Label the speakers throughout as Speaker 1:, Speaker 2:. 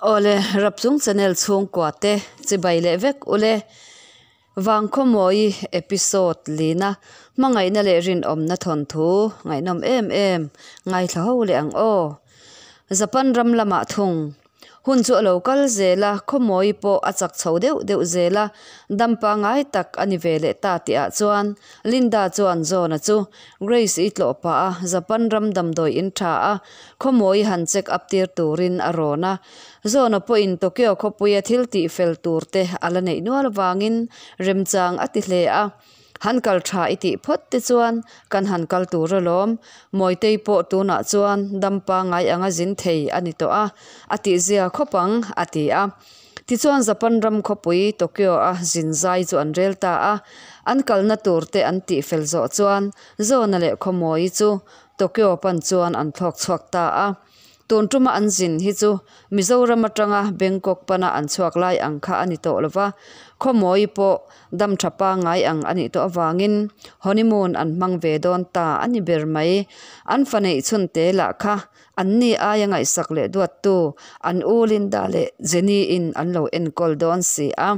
Speaker 1: Awle, Rapchung channel chhungkua te chibai leh vek ule. Vangkhawmawi episode lina hmangaihna leh rinawmna thawnthu ngaihnawm em em ngaithla ho leh ang aw. Japan ram lamah thung. Hun chu a lo kal zel a, khawmawi pawh a chak chho deuh deuh zel a, dam pangngai tak a ni ve leh ta tih ah chuan Linda chuan John-a chu Grace-i tlawh pah a, Japan ram damdawi in tha a, khawmawi han check up tir turin a rawn a. John-a pawhin Tokyo khawpuia thil tih fel tur te a la neih nual avangin remchang a ti hle a. Han kal tha i tih phawt te chuan kan han kal tur alawm. Mawitei pawh tunah chuan dam pangngai anga zin thei a ni tawh a, a tihzia khawp ang, a ti a. Tichuan Japan ram khawpui Tokyo a zin zai chu an rel ta a. An kalna tur te an tih fel zawh chuan Zawna leh Khawmawi chu Tokyo pan chuan an thlawk chhuak ta a. Tun tuma an zin hi chu Mizoram atanga Bangkok pana an chhuak lai ang kha a ni tawh lo va, khawmawi pawh dam tha pangngai ang a nih tawh avangin honeymoon an hmang ve dawn ta a ni ber mai. An fa neih chhun te lah kha an ni aia ngaihsak leh duattu an u Linda leh Jenny in an lo enkawl dawn si a.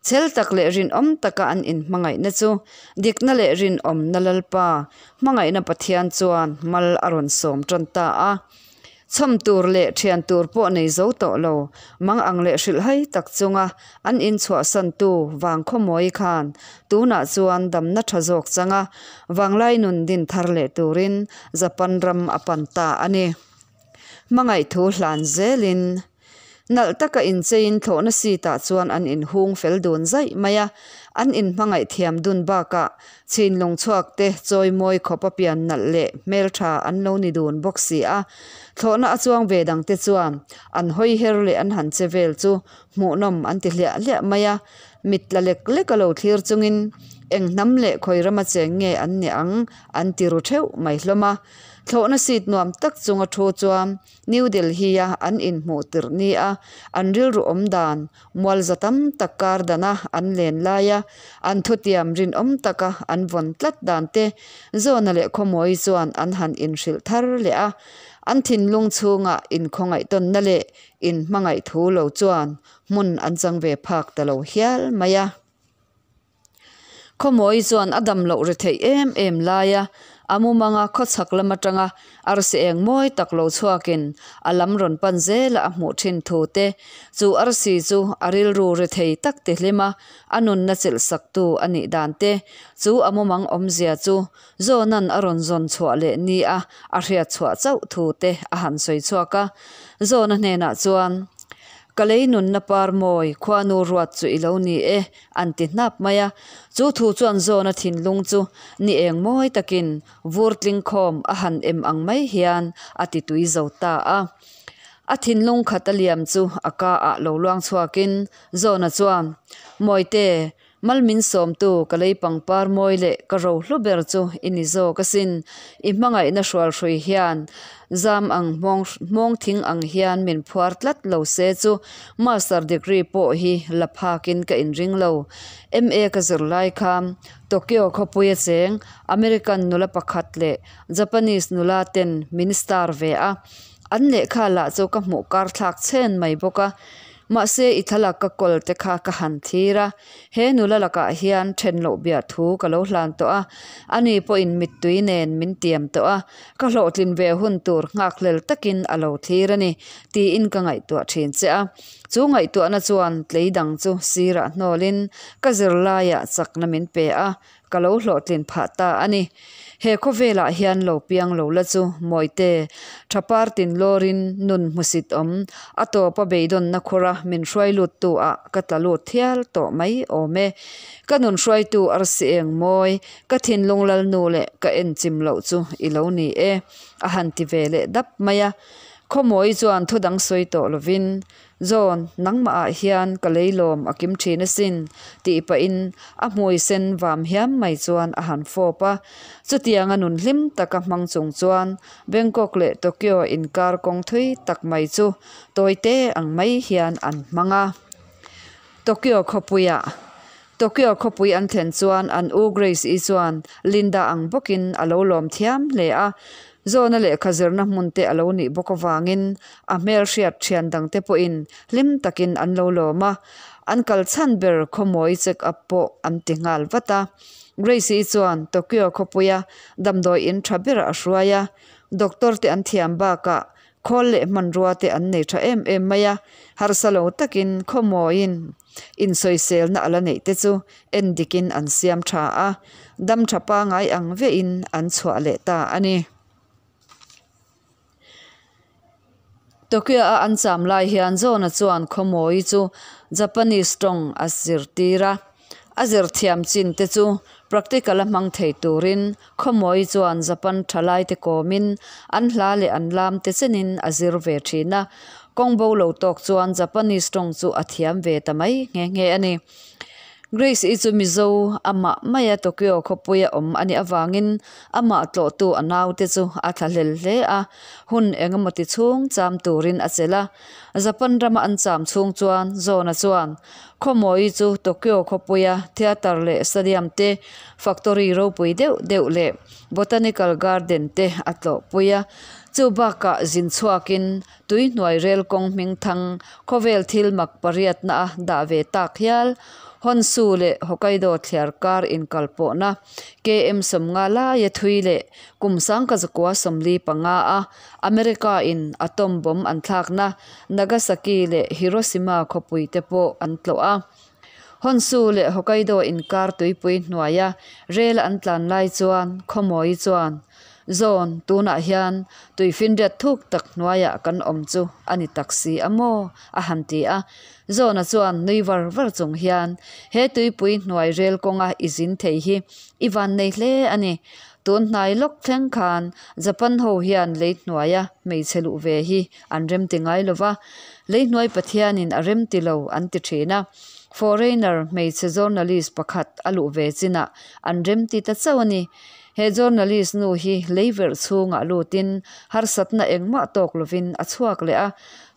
Speaker 1: Chhel tak leh rinawm taka an inhmangaihna chu dikna leh rinawmna Lalpa Hmangaihna Pathian chuan mal a rawn sawm tan ta a. Chhawm tur leh thian tur pawh nei zo tawh lo, mang ang leh hrilhhai tak chunga an inchhuahsantu Vangkhawmawi khan tunah chuan damna tha zawk changa vanglai nun din thar leh turin Japan ram a pan ta a ni. Hmangaih thu hlan zelin Nalh taka incheiin thlawhna seat ah chuan an inhung fel dun zaih mai a, an inhmangaih thiam dun bakah chhinlung chhuak te chawi mawi khawp a pian nalh leh hmeltha an lo ni dun bawk si a. Thlawhna a chuang ve dang te chuan an hawi her leh an han che vel chu hmuhnawm an ti hliah hliah mai a, mit tla lek lek a lo thlir chungin eng hnam leh khawi rama cheng nge an ni ang an ti ru theuh mai hlawm a. Thlawhna seat nuam tak chunga thu chuan New Delhi a an inhmuh tirh ni a, an rilru awm dan, mual za tam tak kar dana an len laia an thutiam rinawm taka an vawn tlat dan te Zawna leh Khawmawi chuan an han inhrilh thar leh a. An thinlung chhunga inkhawngaihtawnna leh inhmangaih thu lo chuan hmun an chang ve phak ta lo hial mai a. Khawmawi chuan a dam loh ri theih em em lai a, a mumanga khawchhak lam atanga arsi eng mawi tak lo chhuakin a lam rawn pan zela a hmuh thin thu te, chu arsi chu a rilru ri thei tak ti hlim a, a nunna chilh saktu a nih dan te, chu a mumang awmzia chu Zawnan a rawn zawn chhuah leh ni a, a hriat chhuah chauh thu te a han sawi chhuak a. Zawna hnenah chuan, Ka lei nunna par mawi, khuanu ruat chu i lo ni e, an ti hnap mai a. Chu thu chuan Zawna thinlung chu ni eng mawi takin vur tling khawm a han em ang mai hian a ti tui zo ta a. A thinlung khat a liam chu a ka ah lo luang chhuakin Zawna chuan, Mawite, Mal min sawmtu ka lei pangpar mawi leh ka ro hlu ber chu i ni zawk asin. I hmangaihna hrualhrui hian zam ang hmawng hmawng thing ang hian min phuar tlat lo se chu Master degree pawh hi la phakin ka inring lo. MA ka zir lai kha Tokyo khawpuia cheng American nula pakhat leh Japanese nula ten min star ve a. An lehkha lah chu ka hmuh kar thlak chhen mai bawk a. Mahse, i thlalak ka kawl te kha ka han thlir a, he nula lakah hian then loh biah thu ka lo hlan tawh a, ani pawhin mittui nen min tiam tawh a, ka hlawhtlin ve hun tur nghakhlel takin a lo thlir a ni, tiin ka ngaihtuah thin che a. Chu ngaihtuahna chuan tlei dang chu sirah hnawlin ka zirlaiah chakna min pe a, Ka lo hlawhtlin phah ta a ni. He khawvelah hian lo piang lo la chu Mawite, tha par tin lawrin nun hmusit awm, a tawpa beidawnna khawra min hruai luttu ah ka tla lut thial tawh mai awm e. Ka nun hruaitu arsi eng mawi, ka thinlung lalnu leh ka en chim loh chu i lo ni e, a han ti ve leh dap mai a. Khawmawi chuan thudang sawi tawh lovin John, nangmah ah hian ka leilawm a kim thin asin, tih pahin a hmui sen vam hiam mai chuan a han fawp a. Chutianga nun hlim taka hmang chung chuan Bangkok leh Tokyo inkar kawng thui tak mai chu tawite ang mai hian an hmang a. Tokyo khawpuiah Tokyo khawpui an thlen chuan an u Grace-i chuan Linda ang bawkin a lo lawm thiam hle a. Zawna lehkha zirna hmun te a lo nih bawk avangin a hmelhriat thian dangte pawhin hlim takin an lo lawm a, an kal chhan ber khawmawi check up pawh an ti nghal vat a. Grace-i chuan Tokyo khawpuia damdawi in tha berah a hruai a, doctor te an thiam bakah khawl leh hmanrua te an nei tha em em mai a, harsa lo takin khawmawiin insawiselna a la neih te chu en dikin an siam tha a, dam tha pangai ang vehin an chhuah leh ta a ni. Tokyo-a an cham lai hian Zona chuan khawmawi chu Japanese tawng a zirtir a, a zir thiam chin te chu practical a hmang thei turin khawmawi chuan Japan thalaite kawmin an hla leh an lam te chenin a zir ve thin a, kawng bo lo tawk chuan Japanese tawng chu a thiam ve ta mai nghe nghe a ni. Grace-i chu Mizo amah maia Tokyo khawpuia awm a nih avangin amah tlawhtu a naute chu a thlahlel hle a, hun engemaw ti chhung cham turin a chelh a. Japan rama an cham chhung chuan Zona chuan Khawmawi chu Tokyo khawpuia theatre leh stadium te, factory ropui deuh deuh leh botanical garden te a tlawhpui a. Chu bakah zin chhuakin Tui hnuai rel kawng hming thang khawvel thil mak pariatna a dah ve tak hial. Honshu leh Hokkaido thliar kar inkal pawhna KM 50 laia thui leh kum sangkazakua 45 a America in atom bomb an thlakna Nagasaki leh Hiroshima khawpui te pawh an tlawh a. Honshu leh Hokkaido inkar tuipui hnuaia rel an tlan lai chuan Khawmawi chuan Zawn, tunah hian tuifinriat thuk tak hnuaiah kan awm chu a ni tak si a maw? a han ti a. Zawna chuan nui var var chung hian, He tuipui hnuai rel kawnga i zin thei hi i van nei hle a ni. Tun hnai lawk thleng khan Japan ho hian lei hnuaia hmeichhe luh ve hi an remti ngai lo va, lei hnuai Pathianin a remti lo an ti thin a. Foreigner hmeichhe journalist pakhat a luh ve chinah an remti ta chauh a ni. He journalist nu hi lei verh chhungah lutin harsatna engmah tawk lovin a chhuak leh a,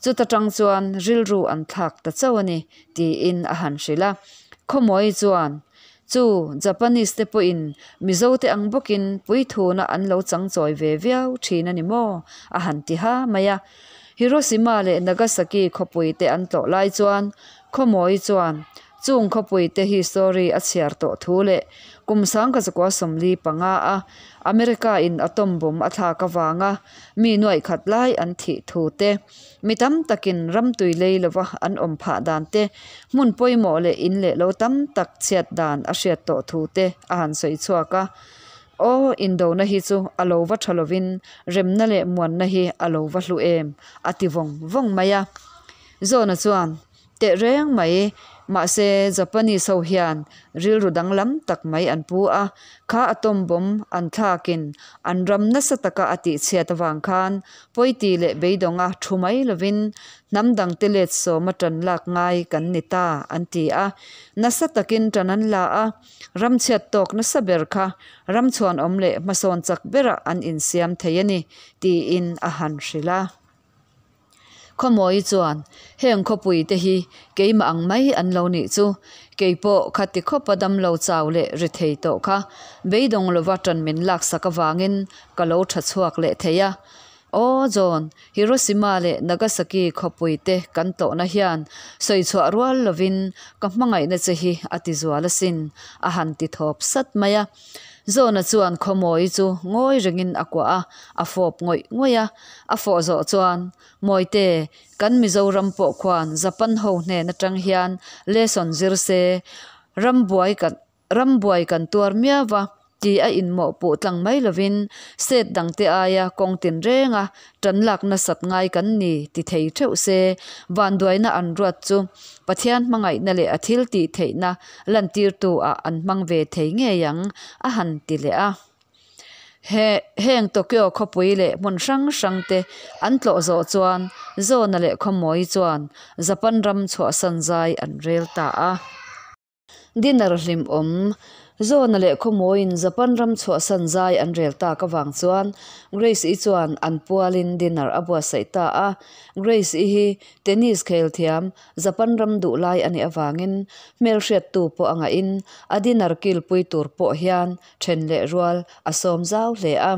Speaker 1: chuta tang chuan rilru an thlak ta chauh a ni, tiin a han hrilh a. Khawmawi chuan, Chu Japanese te pawhin Mizo te ang bawkin puithuna an lo changchawi ve viau thin a ni maw? a han ti ha mai a. Hiroshima leh Nagasaki khawpui te an tlawh lai chuan Khawmawi chuan, Chung khawpui te hi story a chhiar tawh thu leh kum sangkazakua 45 a America in atom bomb a thlak avanga mi nuaih khat lai an thih thu te, mi tam takin ram tui lei lova an awm phah dan te, hmun pawimawh leh in leh lo tam tak chhiat dan a hriat tawh thu te a han sawi chhuak a. Aw, indona hi chu a lo va tha lovin remna leh muanna hi a lo va hlu em, a ti vawng vawng mai a. Zawna chuan. Tehreng mai, mahse Japanese ho hian rilru danglam tak mai an pu a, kha atom bomb an thlakin an ram nasa taka a tihchhiat avang khan pawiti leh beidawnga thu mai lovin hnam dangte let sawma tan lak ngai kan ni ta an ti a, nasa takin tan an la a, ram chhiat tawk nasa ber kha ram chhuanawm leh hmasawn chak berah an insiam thei a ni tiin a han hrilh a. Khawmawi chuan, Heng khawpui te hi keimah ang mai an lo nih chu. Kei pawh khati khawpa damlo chau leh ri thei tawh kha beidawng lova ṭan min laksak avangin ka lo ṭha chhuak leh thei a. Aw John, Hiroshima leh Nagasaki khawpui te kan tawhna hian sawi chhuah rual lovin ka hmangaihna che hi a ti zual asin, a han ti thawp sat mai a. Zawna chuan Khawmawi chu ngawi rengin a kuah a, a fawp ngawih ngawih a. A fawh zawh chuan, Mawite, kan Mizoram pawh khuan Japan ho hnen atang hian lesson zir se, ram buai kan ram buai kan tuar miau va ti a inmawhpuh tlang mai lovin state dangte aia kawng tinrenga Tan lak nasat ngai kan ni ti thei theuh se, vanduaina an ruat chu Pathian hmangaihna leh a thil tih theihna lantirtu ah an hmang ve thei ngei ang, a han ti leh a. He heng Tokyo khawpui leh hmun hrang hrang te an tlawh zawh chuan Zona leh Khawmawi chuan Japan ram chhuahsan zai an rel ta a. Dinner hlimawm, Zona leh Khawmawiin Japan ram chhuahsan zai an rel tak avang chuan Grace-i chuan an pualin dinner a buatsaih ta a. Grace-i hi tennis khel thiam, Japan ram duh lai a nih avangin hmelhriattu pawh a ngahin a dinner kilpui tur pawh hian then leh rual a sawm zau hle a.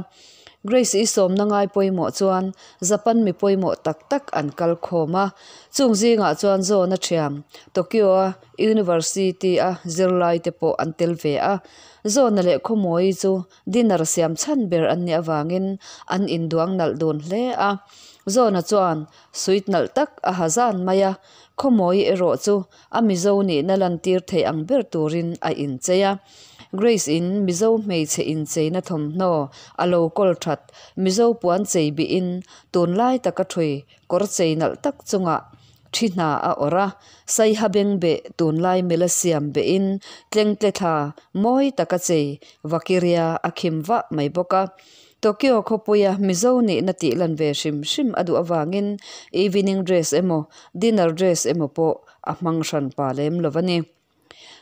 Speaker 1: Grace-i sawmna ngai pawimawh chuan Japan mi pawimawh tak tak an kal khawm a, chung zingah chuan Zona thiam Tokyo-a University-a zirlaite pawh an tel ve a. Zona leh Khawmawi chu dinner siam chhan ber an nih avangin an induang nalh dun hle a. Zona chuan suit nalh tak a ha zan mai a, Khawmawi erawh chu a Mizo nihna lantir thei ang ber turin a inchei a. Grace in Mizo hmeichhe incheina thawmhnaw a lo kawl that Mizo puan chei bihin tunlai taka thui kawr chei nalh tak chungah thi hna a awrh a, saiha beng beh tunlai mela siam behin tlengtle thla mawi taka chei vakiria a khim vah mai bawk a. Tokyo khawpuia Mizo nihna tih lan ve hrim hrim a duh avangin evening dress emaw dinner dress emaw pawh a hmang hran pa lem lo a ni.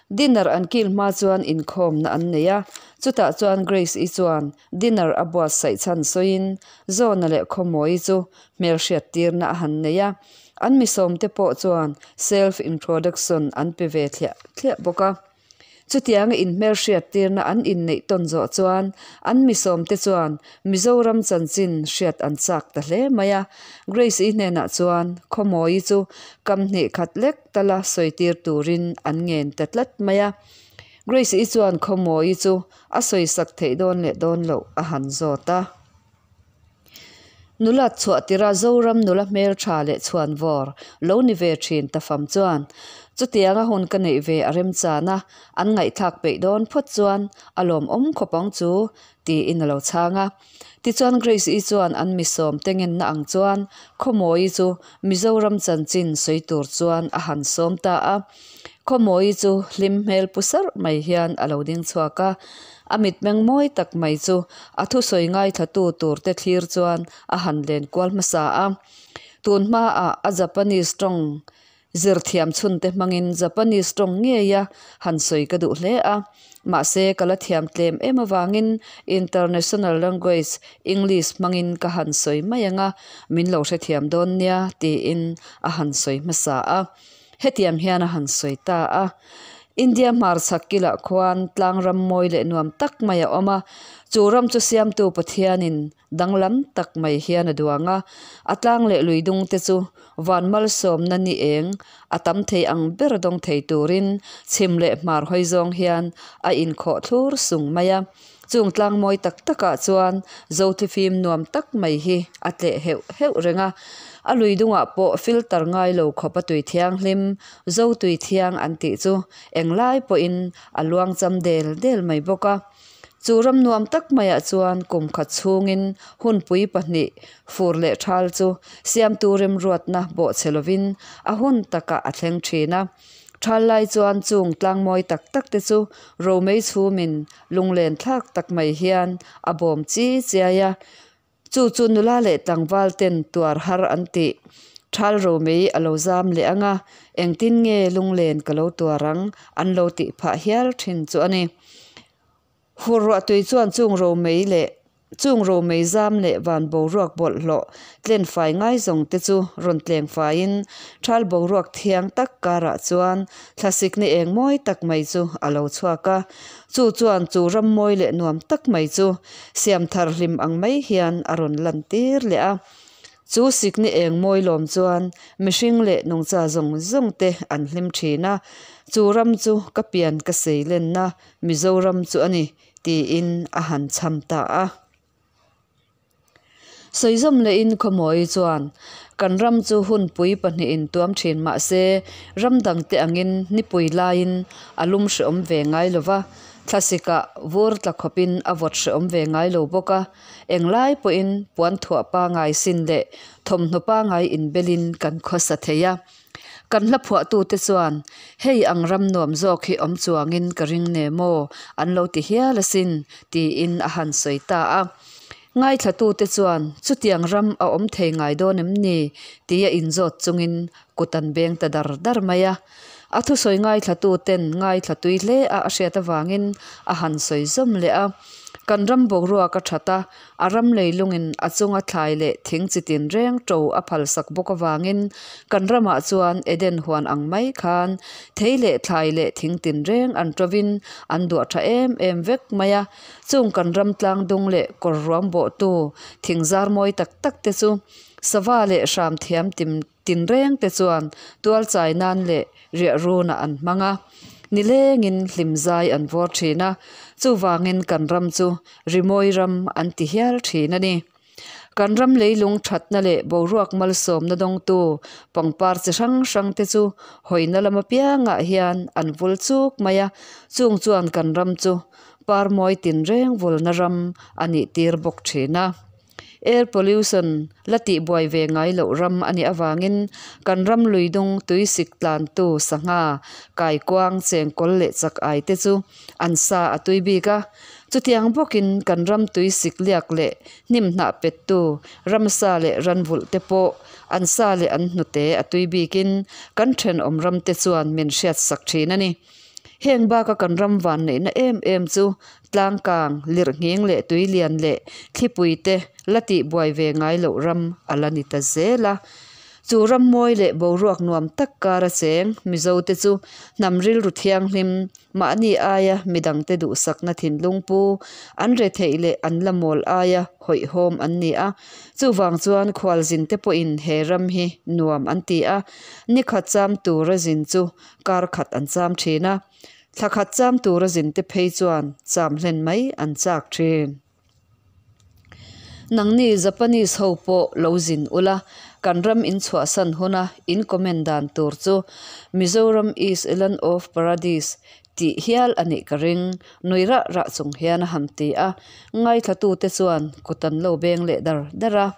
Speaker 1: Dinner an kil hma chuan inkhawmna an nei a, chutah chuan Grace-i chuan dinner a buatsaih chhan sawiin Zona leh Khawmawi chu hmelhriat tirna a han nei a, an misawmte pawh chuan self introduction an pe ve thliah thliah bawk a. Chutianga inhmelhriat tirna an inneih tawn zawh chuan an misawmte chuan Mizoram chanchin hriat an chak ta hle mai a, Grace-i hnenah chuan Khawmawi chu kam hnih khat lek tala sawi tir turin an ngen ta tlat mai a. Grace-i chuan Khawmawi chu a sawi sak theih dawn leh dawn loh a han zawt a. Nula chhuah tira Zoram nula hmeltha leh chhuanvawr lo ni ve thin ta fam chuan chutianga hun ka neih ve a remchan a, an ngaihthlak peih dawn phawt chuan a lawmawm khawp ang chu tiin a lo chhang a. Tichuan Grace-i chuan an mi sawm te ngenna ang chuan Khawmawi chu Mizoram chanchin sawi tur chuan a han sawm ta a. Khawmawi chu hlim hmel pu sarh mai hian a lo ding chhuak a. A mitmeng mawi tak mai chu a thusawi ngaithlatu tur te thlir chuan a han len kual hmasa a. Tun hmaah a Japanese tawng Zir thiam chhunte hmangin Japanese tawng ngeia han sawi ka duh hle a, mahse ka la thiam tlem em avangin international language English hmangin ka han sawi mai ang a, min lo hrethiam dawn nia tiin a han sawi hmasa a. Hetiang hian a han sawi ta a. India hmarchhak kilah khuan tlang ram mawi leh nuam tak mai a awm a, chu ram chu siamtu Pathianin Danglam tak mai hian a duang a, a tlang leh lui dung te chu van malsawmna ni eng a tam thei ang ber dawng thei turin chhim leh hmar hawi zawng hian a inkhawh thlur sung mai a. Chung tlang mawi tak takah chuan zothifim nuam tak mai hi a tleh heuh heuh reng a, a lui dungah pawh filter ngai lo khawp a tui thianghlim, zo tui thiang an tih chu englai pawhin a luang cham del del mai bawk a. Chu ram nuam tak maiah chuan kum khat chhungin hunpui pahnih fur leh thal chu siamtu remruatna bawhchhe lovin a hun takah a thleng thin a. Thal lai chuan chung tlang mawi tak tak te chu romei chhumin lunglen thlak tak mai hian a bawm chi chiai a. Chu chu nula leh tlangval ten tuar har an tih. Thal romei a lo zam leh ang a, engtin nge lunglen ka lo tuar ang an lo tih phah hial thin chu a ni. Fur ruahtui chuan chung romei leh chung romei zam leh van boruak bawlhhlawh tlen fai ngai zawng te chu rawn tleng faiin thal boruak thiang tak karah chuan thlasikna eng mawi tak mai chu a lo chhuak a. Chu chuan chu ram mawi leh nuam tak mai chu siam thar hlim ang mai hian a rawn lan tir leh a. Chu sikni eng mawi lawm chuan mihring leh nungcha zawng zawng te an hlim thin a. Chu ram chu ka pian ka sei lenna Mizoram chu a ni, tiin a han chham ta a. Sawizawm lehin Khawmawi chuan, Kan ram chu hunpui pahnihin tuam thin mah se, ram dangte angin nipui laiin a lum hrehawm ve ngai lo va, thlasikah vur tla khawpin a vawt hrehawm ve ngai lo bawk a, englai pawhin puan thuah pangai sin leh thawmhnaw pangai inbelin kan khawsa thei a. Kan hla phuahtute chuan, Hei ang ram nuam zawk hi awm chuangin ka ring ne maw? an lo ti hial asin, tiin a han sawi ta a. Ngaithlatute chuan, Chutiang ram a awm thei ngai dawn em ni? tia inzawt chungin kut an beng ta dar dar mai a. A thusawi ngaithlatu ten ngaithla tui hle a a hriat avangin a han sawi zawm leh a. Kan ram boruak a that a, a ram leilungin a chunga thlai leh thing chi tinreng to a phalsak bawk avangin kan ramah chuan Eden huan ang mai khan thei leh thlai leh thing tinreng an tovin an duah tha em em vek mai a. Chung kan ram tlang dung leh kawr ruam bawhtu thing zar mawi tak tak te chu sava leh hram thiam tinreng te chuan tual chai nan leh riah runah an hmang a, nilengin hlim zai an vawr thin a, chuvangin kan ram chu rimawi ram an ti hial thin a ni. Kan ram leilung thatna leh boruak malsawmna dawngtu pangpar chi hrang hrang te chu hawina lam apiangah hian an vul chuk mai a, chung chuan kan ram chu par mawi tinreng vulna ram a nih tir bawk thin a. Air pollution la tihbuai ve ngai loh ram a nih avangin kan ram luidung tuisik tlantu sangha, kaikuang, chengkawl leh chak ai te chu an sa a tui bik a. Chutiang bawkin kan ram tuisik liak leh hnim hnah pettu ramsa leh ranvulh te pawh an sa leh an hnute a tui bikin kan thenawm ram te chuan min hriatsak thin a ni. Heng baka kan ram vanneihna em em chu tlangkang, lirhnghing leh tuilian leh thlipui te la tihbuai ve ngai loh ram a la ni ta zel a. Chu ram mawi leh boruak nuam tak kara cheng Mizo te chu hnam rilru thianghlim, mahni aia midangte duhsakna thinlung pu, an retheih leh an la mawl aia hawihhawm an ni a. Chuvang chuan khualzin te pawhin he ram hi nuam an ti a, nikhat cham tura zin chu Kar khat an cham thin a, thla khat cham tura zin te phei chuan cham hlen mai an chak thin. Nangni Japanese ho pawh lo zin ula, kan ram in chhuahsan huna in comment dan tur chu Mizoram is a land of paradise tih hial a nih ka ring, nui rah rah chung hian a han ti a, ngaithlatute chuan kut an lo beng leh dar dar a.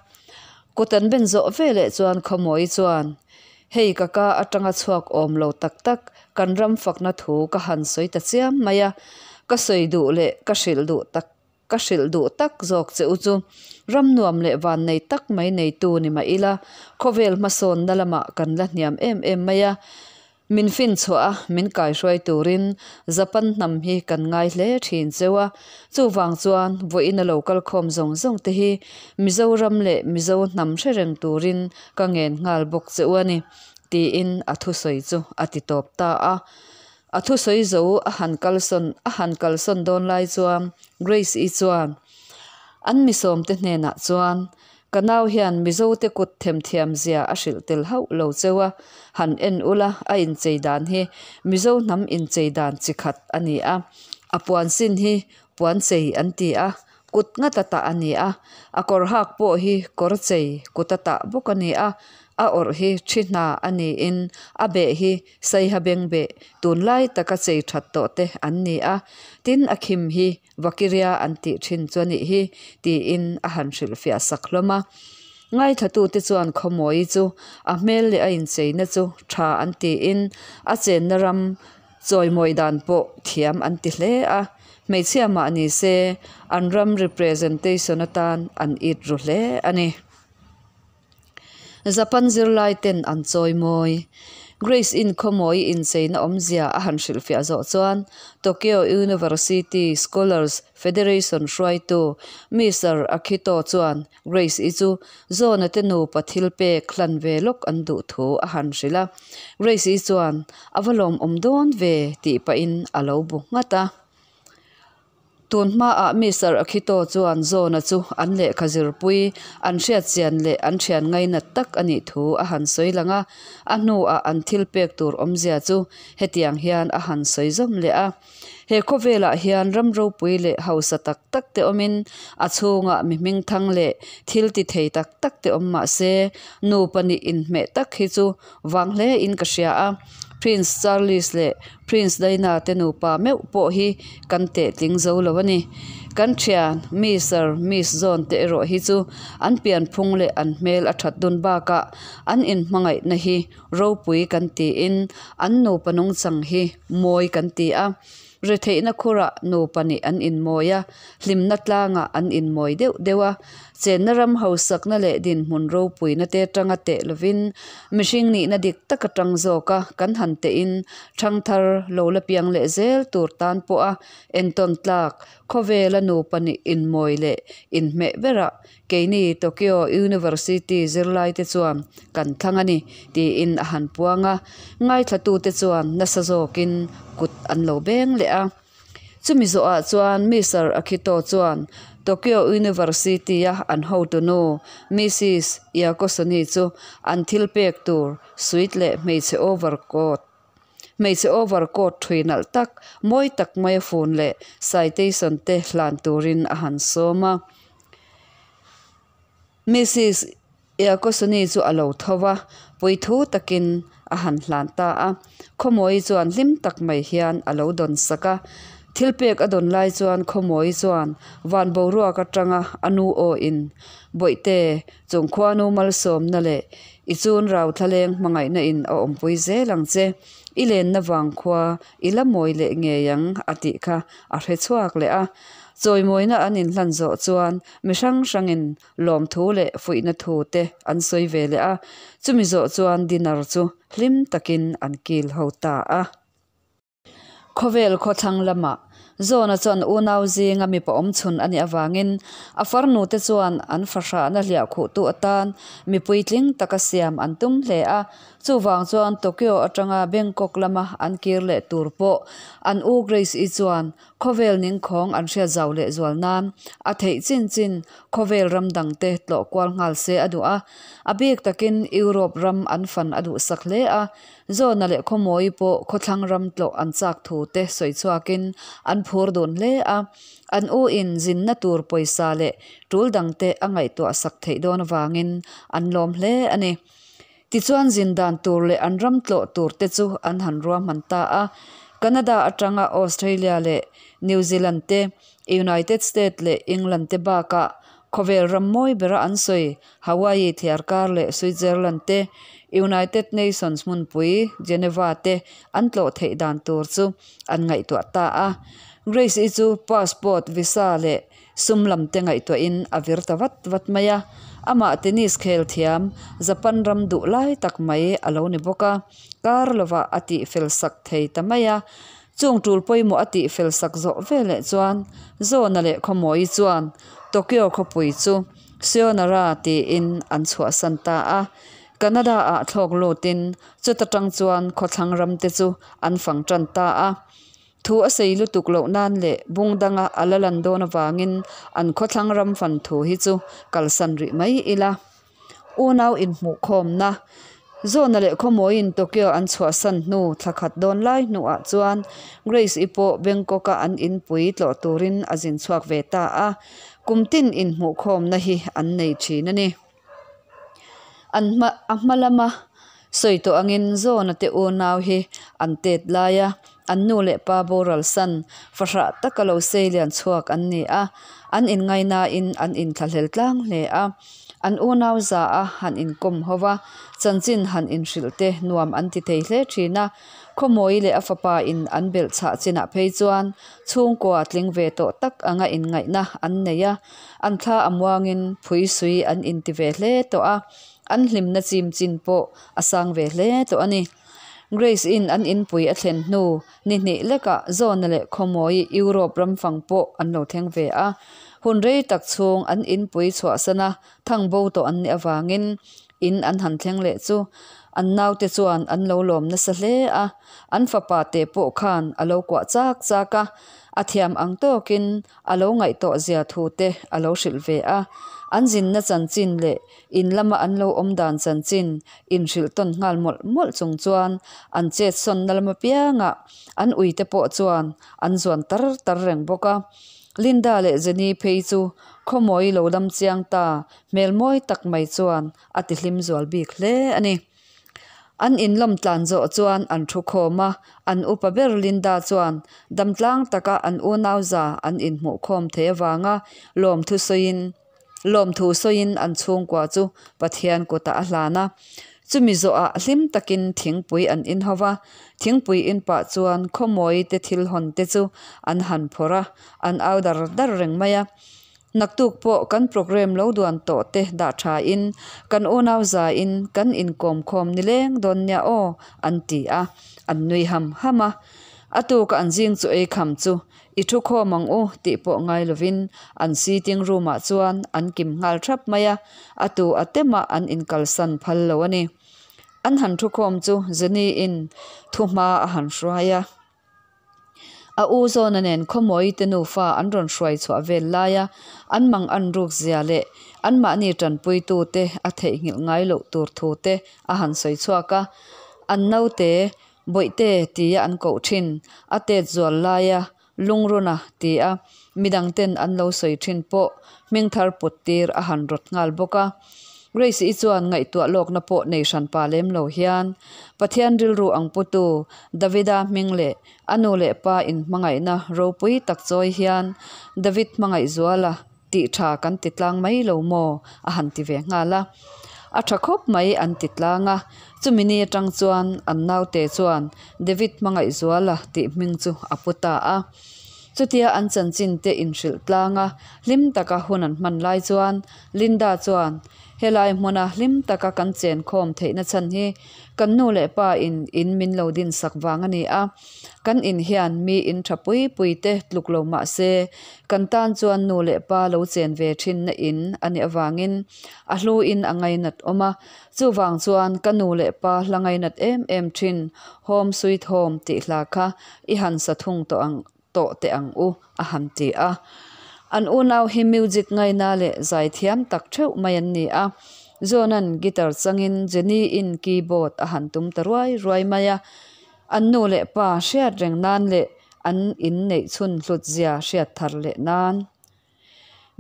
Speaker 1: Kut an ben zawh veleh chuan Khawmawi chuan Hei ka ka atanga chhuak awm lo tak tak kan ram fakna thu ka han sawi ta chiam mai a, ka sawi duh leh ka hrilh duh tak ka hrilh duh tak zawk che u chu ram nuam leh vannei tak mai neitu ni mah ila khawvel hmasawnna lamah kan la hniam em em mai a. Min fin chhuah a, min kaihruai turin Japan hnam hi kan ngai hle thin cheu a. Chuvang chuan vawiin a lo kal khawm zawng zawng te hi Mizoram leh Mizo hnam hre reng turin ka ngen nghal bawk che u a ni, tiin a thusawi chu a ti tawp ta a. A thusawi zo a han kalsawn a han kalsawn dawn lai chuan Grace-i chuan an misawmte hnenah chuan Ka nau hian Mizote kut themthiam zia a hrilh tel hauh lo cheu a, han en ula a inchei dan hi Mizo hnam inchei dan chi khat a ni a, a puan sin hi puan chei an ti a, kut ngata tah a ni a, a kawr hak pawh hi kawr chei kuta tah bawk a ni a, a awrh hi thi hna a niin a beh hi saiha bengbeh tunlai taka chei that tawh te an ni a, tin a khim hi Vakiria an tih thin chu a nih hi, tiin a han hrilhfiah sak hlawm a. Ngaithlatute chuan Khawmawi chu a hmel leh a incheina chu tha an tiin a chenna ram chawimawi dan pawh thiam an ti hle a. Hmeichhia mah ni se an ram representation atan an it ru hle a ni. Japan zirlai ten an chawimawi. Grace in khawmawi incheina awmzia a han hrilhfiah zawh chuan Tokyo University Scholars Federation hruaitu Mister Akito chuan Grace i chu Zona te nupa thil pek hlan ve lawk an duh thu a han hrilh a. Grace i chuan a va lawmawm dawn ve tih pahin a lo bu nghat a. Tun hmaah Mister Akito chuan Zona chu an lehkha zirpui, an hriatchian leh an thian ngainat tak a nih thu a han sawi lang a, a hnuah an thil pek tur awmzia chu hetiang hian a han sawi zawm leh a. He khawvelah hian ram ropui leh hausa tak tak te awmin a chhungah mi hmingthang leh thil ti thei tak tak te awm mah se, nupa nih inhmeh tak hi chu vang hle in ka hria a, Prince Charles leh Prince Diana te nupa meuh pawh hi kan teh tling zo lo a ni. Kan thian Mister Miss John te erawh hi chu an pianphung leh an hmel a that dun bakah an inhmangaihna hi ropui kan tiin an nupa nungchang hi mawi kan ti a. Retheihna khurah nupa nih an inmawi a, hlimna tlangah an inmawi deuh deuh a. Chenna ram hausakna leh dinhmun ropuina te atanga teh lovin mihring nihna dik tak atang zawka kan han tehin thangthar lo la piang leh zel tur tan pawha entawn tlak khawvela nupa nih inmawi leh inhmeh berah keini Tokyo University zirlaite chuan kan thlang a ni tiin a han puang a, ngaithlatute chuan nasa zawkin kut an lo beng leh a. Chumi zawhah chuan Mister Akito chuan Tokyo University-a an hotunu Missis Yakosoni chu an thil pek tur suit leh hmeichhe overcoat hmeichhe overcoat ṭhui nalh tak, mawi tak maia fun leh citation te hlan turin a han sawm a. Missis Yakosoni chu a lo tho va, puithu takin a han hlan ta a. Khawmawi chuan hlim tak mai hian a lo dawn sak a. Thil pek a dawn lai chuan Khawmawi chuan van boruak atanga a nu aw in, Bawihte, chung khuanu malsawmna leh i chun rau thlaleng hmangaihna in a awmpui zel ang che. I lenna vang khua i la mawi leh ngei ang a tih kha a hre chhuak leh a. Chawimawina an inhlan zawh chuan mi hrang hrangin lawmthu leh fuihna thu te an sawi ve leh a, chumi zawh chuan dinner chu hlim takin an kil ho ta a. Khawvel khawthlang lamah Zawna chuan unau zinga mipa awm chhun a nih avangin a farnu te chuan an fahrahna hliah khuhtu atan mi puitling taka siam an tum hle a, chuvang chuan Tokyo atanga Bangkok lama an kir leh tur pawh an u Grace-i chuan Khawvel ningkhawng an hriat zau leh zual nan a theih chin chin khawvel ram dangte tlawh kual nghal se a duh a. A bik takin Europe ram an fan a duhsak hle a. Zawna leh Khawmawi pawh khawthlang ram tlawh an chak thu te sawi chhuakin an phur dun hle a. An u in zinna tur pawisa leh tul dangte a ngaihtuah sak theih dawn avangin an lawm hle a ni. Tichuan zin dan tur leh an ram tlawh tur te chu an han ruahman ta a. Canada atanga Australia leh New Zealand te, United State leh England te bakah khawvel ram mawi bera an sawi Hawaii thliarkar leh Switzerland te, United Nations hmunpui Geneva te an tlawh theih dan tur chu an ngaihtuah ta a. Grace-i chu passport, visa leh Sum lam te ngaihtuahin a vir ta vat vat mai a, amah tennis khel thiam Japan ram duh lai tak mai a lo ni bawk a, kar lovah a tih fel sak thei ta mai a. Chung tul pawimawh a tih fel sak zawh veleh chuan Zawna leh Khawmawi chuan Tokyo khawpui chu Sayonara tiin an chhuahsan ta a. Canada ah thlawk lutin chuta tang chuan khawthlang ram te chu an fang tan ta a. Thu a sei lutuk loh nan leh bung danga a la lan dawn avangin an khawthlang ram fan thu hi chu kalsan rih mai ila. Unau inhmuhkhawmna Zawna leh Khawmawiin Tokyo an chhuahsan hnu thla khat dawn lai hnuah chuan Grace-i pawh Bangkok-a an inpui tlawh turin a zin chhuak ve ta a, kum tin inhmuhkhawmna hi an nei thin a ni. An hma a hma lama sawi tawh angin Zawna te unau hi an tet lai a, an nu leh pa boral san fahrah taka lo sei lian chhuak an ni a, an inngainain an inthlahlel tlang hle a. An unau za a han inkawm ho va, chanchin han inhrilh te nuam an ti thei hle thin a. Khawmawi leh a fapa in an belh chhah chinah phei chuan chhungkua tling ve tawh tak anga inngaihna an nei a. An thla a muangin phui sui an inti ve hle tawh a, an hlimna chim chin pawh a sang ve hle tawh a ni. Grace in an inpui a thlen hnu ni hnih lekah Zawna leh Khawmawi Europe ram fang pawh an lo thleng ve a. Hun rei tak chhung an inpui chhuahsana thang bo tawh an nih avangin in an han thleng leh chu an naute chuan an lo lawm nasa hle a, an fapa te pawh khan a lo kuah chak chak a, a thiam ang tawkin a lo ngaih tawh zia thu te a lo hrilh ve a, an zinna chanchin leh in lama an lo awm dan chanchin inhrilh tawn nghal mawlh mawlh chung chuan an chet sawnna lam apiangah an uite pawh chuan an zuan tar tar reng bawk a. Linda leh Jenny phei chu khawmawi lo dam chiang ta hmel mawi tak mai chuan a ti hlim zual bik hle a ni. An inlawm tlan zawh chuan an thu khawm a, an upa ber Linda chuan damtlang taka an unau za an inhmuh khawm thei avanga lawmthu sawiin lawmthu sawiin an chhungkua chu Pathian kutah a hlan a. Chumi zawhah hlim takin thingpui an inho va, thingpui in pah chuan khawmawi te thil hawn te chu an han phawrh a, an au dar dar reng mai a. Naktuk pawh kan programme lo duan tawh te dah tha in kan unau za in kan inkawm khawm nileng dawn nia aw an ti a, an nui ham ham a. A tuka an zing chu ei kham chu i thu khawm ang u tih pawh ngai lovin an sitting room ah chuan an kim nghal thap mai a, a tu a temah an inkalsan phal lo a ni. An han thu khawm chu Jenny in thuhma a han hruai a. A u Zawna nen Khawmawi te nufa an rawn hruai chhuah vel laia an mang an ruk zia leh anmahni tanpuitu te a theihnghilh ngai loh tur thu te a han sawi chhuak a. An naute Bawihte tia an koh thin a tet zual laia Lungruna tia midang ten an lo sawi thin pawh hming thar put tir a han rawt nghal bawk a. Grace-i chuan ngaihtuah lawkna pawh nei hran pa lem lo hian Pathian rilru ang putu Davida hming leh a nu leh pa inhmangaihna ropui tak chawi hian David hmangaihzuala tih tha kan ti tlang mai lo maw a han ti ve nghal a. A tha khawp mai an ti tlang a, chumi ni atang chuan an naute chuan David hmangaihzuala tih hming chu a pu ta a. Chutia an chanchin te inhrilh tlang a, hlim taka hun an hman lai chuan Linda chuan, Helai hmuna hlim taka kan chen khawm theihna chhan hi kan nu leh pa in in min lo din sak vang a ni a. Kan in hian mi in tha pui pui te tluk lo mah se, kan tan chuan nu leh pa lo chen ve thinna in a nih avangin a hlu in a ngainat awm a. Chuvang chuan ka nu leh pa hla ngainat em em thin Home Sweet Home tih hla kha i han sa thung tawh ang tawh teh ang u a han ti a. An unau hi music ngaina leh zaithiam tak theuh mai an ni a. John-a'n guitar changin Jenny-in keyboard a han tum ta ruai ruai mai a. An nu leh pa hriat reng nan leh an inneih chhun hlut zia hriat thar leh nan.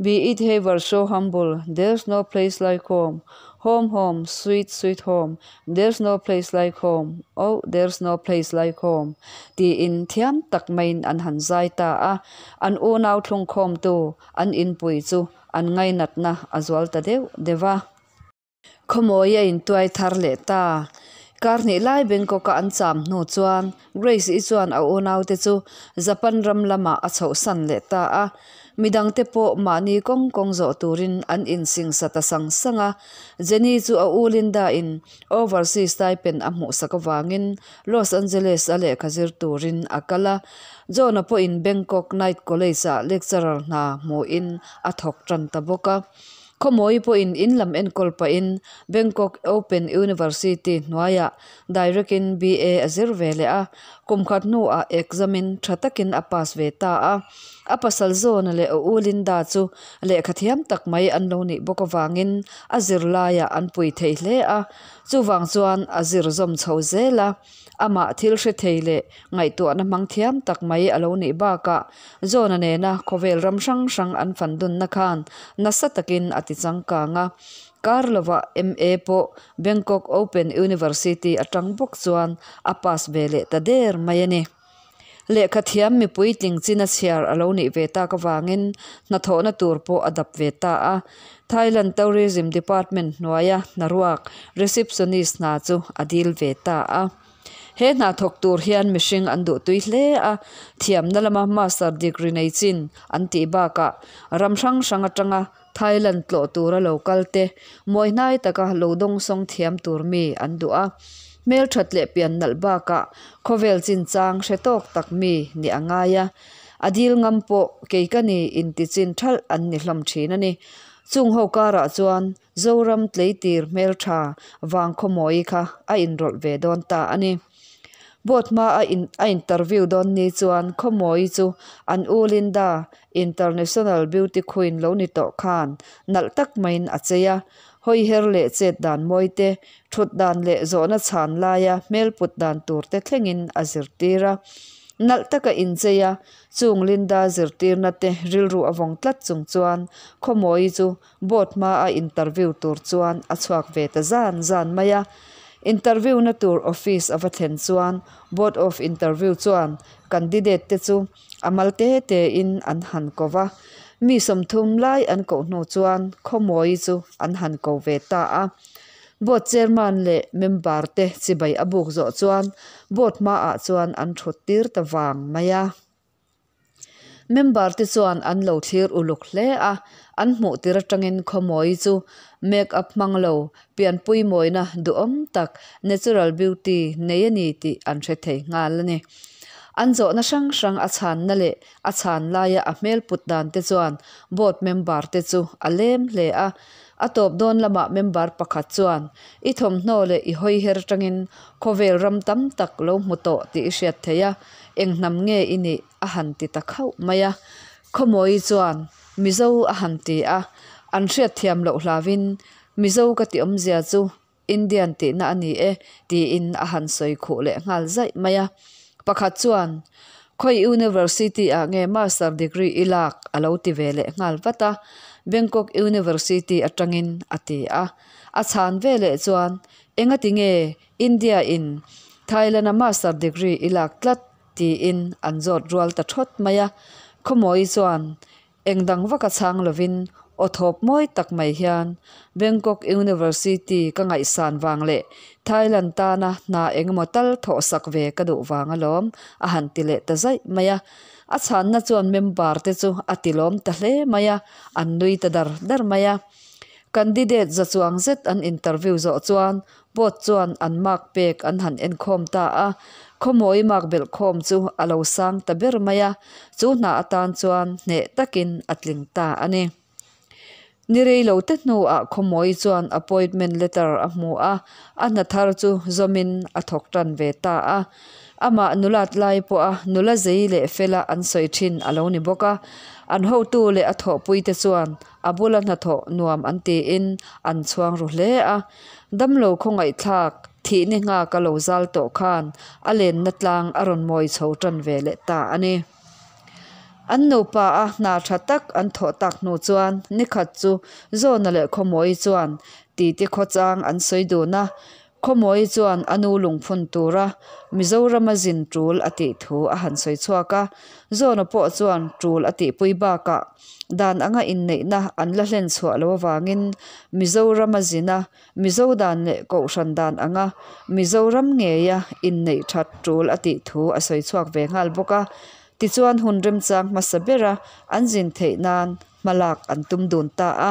Speaker 1: Be it ever so humble, there's no place like home, Home, home, sweet, sweet home, there's no place like home, oh, there's no place like home, tiin thiam tak maiin an han zai ta a. An unau thlungkhawmtu an inpui chu an ngainatna a zual ta deuh deuh a. Khawmawi a intuai thar leh ta. Kar hnih lai Bangkok-a an cham hnu chuan Grace-i chuan a unaute chu Japan ram lamah a chhohsan leh ta a. Midangte pawh mahni kawng kawng zawh turin an insingsa ta sang sang a. Jenny chu a u Linda-in overseas stipend a hmuhsak avangin Los Angeles-a lehkha zir turin a kal a. John-a pawhin Bangkok Night College-ah lecturer hna hmuhin a thawk tan ta bawk a. Khawmawi pawhin in lam enkawl pahin Bangkok Open University hnuaiah direct in BA a zir ve leh a, kum khat hnuah exam in tha takin a pass ve ta a. A pasal Zawna leh a u Linda chu lehkha thiam tak mai an lo nih bawk avangin a zirlaiah an pui thei hle a, chuvang chuan a zir zawm chho zel a. Amah thil hre thei leh ngaihtuahna hmang thiam tak mai a lo nih bakah John-a nena khawvel ram hrang hrang an fan dunna khan nasa takin a ti changkang a. Kar lovah MA pawh Bangkok Open University atang bawk chuan a pass ve leh ta der mai a ni. Lehkha thiam mipui tling chin a chhiar a lo nih ve tak avangin hnathawhna tur pawh a dap ve ta a. Thailand Tourism Department hnuaia hnaruak receptionist hna chu a dil ve ta a. He hna thawk tur hian mihring an duhtui hle a, thiamna lama master degree nei chin an tih bakah ram hrang hrang atanga Thailand tlawh tura lo kal te, mawihnai taka lo dawngsawng thiam tur mi an duh a. Hmelthat leh pian nalh bakah khawvel chinchang hre tawk tak mi nih a ngai a. A dil ngam pawh kei ka ni inti chin thalh an ni hlawm thin a ni. Chung ho karah chuan Zoram tleitir hmeltha Vangkhawmawi kha a inrawlh ve dawn ta a ni. Board hma a a interview dawn ni chuan Khawmawi chu an u Linda International Beauty Queen lo ni tawh khan nalh tak maiin a chei a. Hawi her leh chet dan mawi te, thut dan leh zawhna chhan laia hmel put dan tur te thlengin a zirtir a. Nalh taka inchei a, chung Linda zirtirna te rilru a vawng tlat chung chuan Khawmawi chu Board hma a interview tur chuan a chhuak ve ta zan zan mai a. Interview na tur office a va thlen chuan Board of Interview chuan candidate te chu a mal te te in an han ko va. Mi 30 lai an koh hnu chuan Khawmawi chu an han ko ve ta a. Board chairman leh member te chibai a buk zawh chuan board hmaah chuan an thut tir ta vang mai a. Member te chuan an lo thlir uluk hle a, an hmuh tir atangin Khawmawi chu make up hmang lo, pianpui mawina duhawm tak, natural beauty, nei a ni tih an hre thei nghal a ni. An zawhna hrang hrang a chhanna leh a chhan laia a hmel put dan te chuan board member te chu a lem hle a. A tawp dawn lamah member pakhat chuan, I thawmhnaw leh i hawi her atangin khawvel ram tam tak lo hmu tawh tih i hriat theih a, eng hnam nge i nih? a han ti ta khauh mai a. Khawmawi chuan, Mizo a han ti a, an hriatthiam loh hlauhin, Mizo ka ti awmzia chu Indian tihna a ni e, tiin a han sawi khuh leh nghal zaih mai a. Pakhat chuan, Khawi University ah nge Master degree i lak? a lo ti ve leh nghal vat a, Bangkok University atangin a ti a. A chhan ve leh chuan, Engati nge India in Thailand a Master degree i lak tlat? tiin an zawt rual ta thawt mai a. Khawmawi chuan eng dang vak a chhang lovin aw thawp mawi tak mai hian Bangkok University ka ngaihsan vang leh Thailand tana hna engemaw tal thawhsak ve ka duh vang alawm a han ti leh ta zaih mai a. A chhanna chuan member te chu a ti lawm ta hle mai a, an nui ta dar dar mai a. Candidate za chuang zet an interview zawh chuan Board chuan an mark pek an han enkhawm ta a, khawmawi mark belhkhawm chu a lo sang ta ber mai a, chu hna atan chuan hneh takin a tling ta a ni. Ni rei lo te hnuah khawmawi chuan appointment letter a hmu a, a hna thar chu zawmin a thawk tan ve ta a. Amah nulat lai pawha nula zei leh fela an sawi thin a lo ni bawk a, an hotu leh a thawhpuite chuan a bula hnathawh nuam an tiin an chhuang ru hle a. Damlo khawngaihthlak thih ni nghak a lo zal tawh khan a lenna tlang a rawn mawi chho tan ve leh ta a ni. An nupa a hna tha tak an thawh tak hnu chuan nikhat chu Zawna leh Khawmawi chuan titi khawchang an sawi dun a, Khawmawi chuan a nu lungphun tura Mizorama zin tul a tih thu a han sawi chhuak a, Zawna pawh chuan tul a tihpui bakah Dan anga inneihna an la hlen chhuah lo avangin Mizoram a zin a, Mizo dan leh Kohhran dan anga Mizoram ngeia inneih that tul a tih thu a sawi chhuak ve nghal bawk a. Tichuan hun remchang hmasa bera an zin theih nan hmalak an tum dun ta a.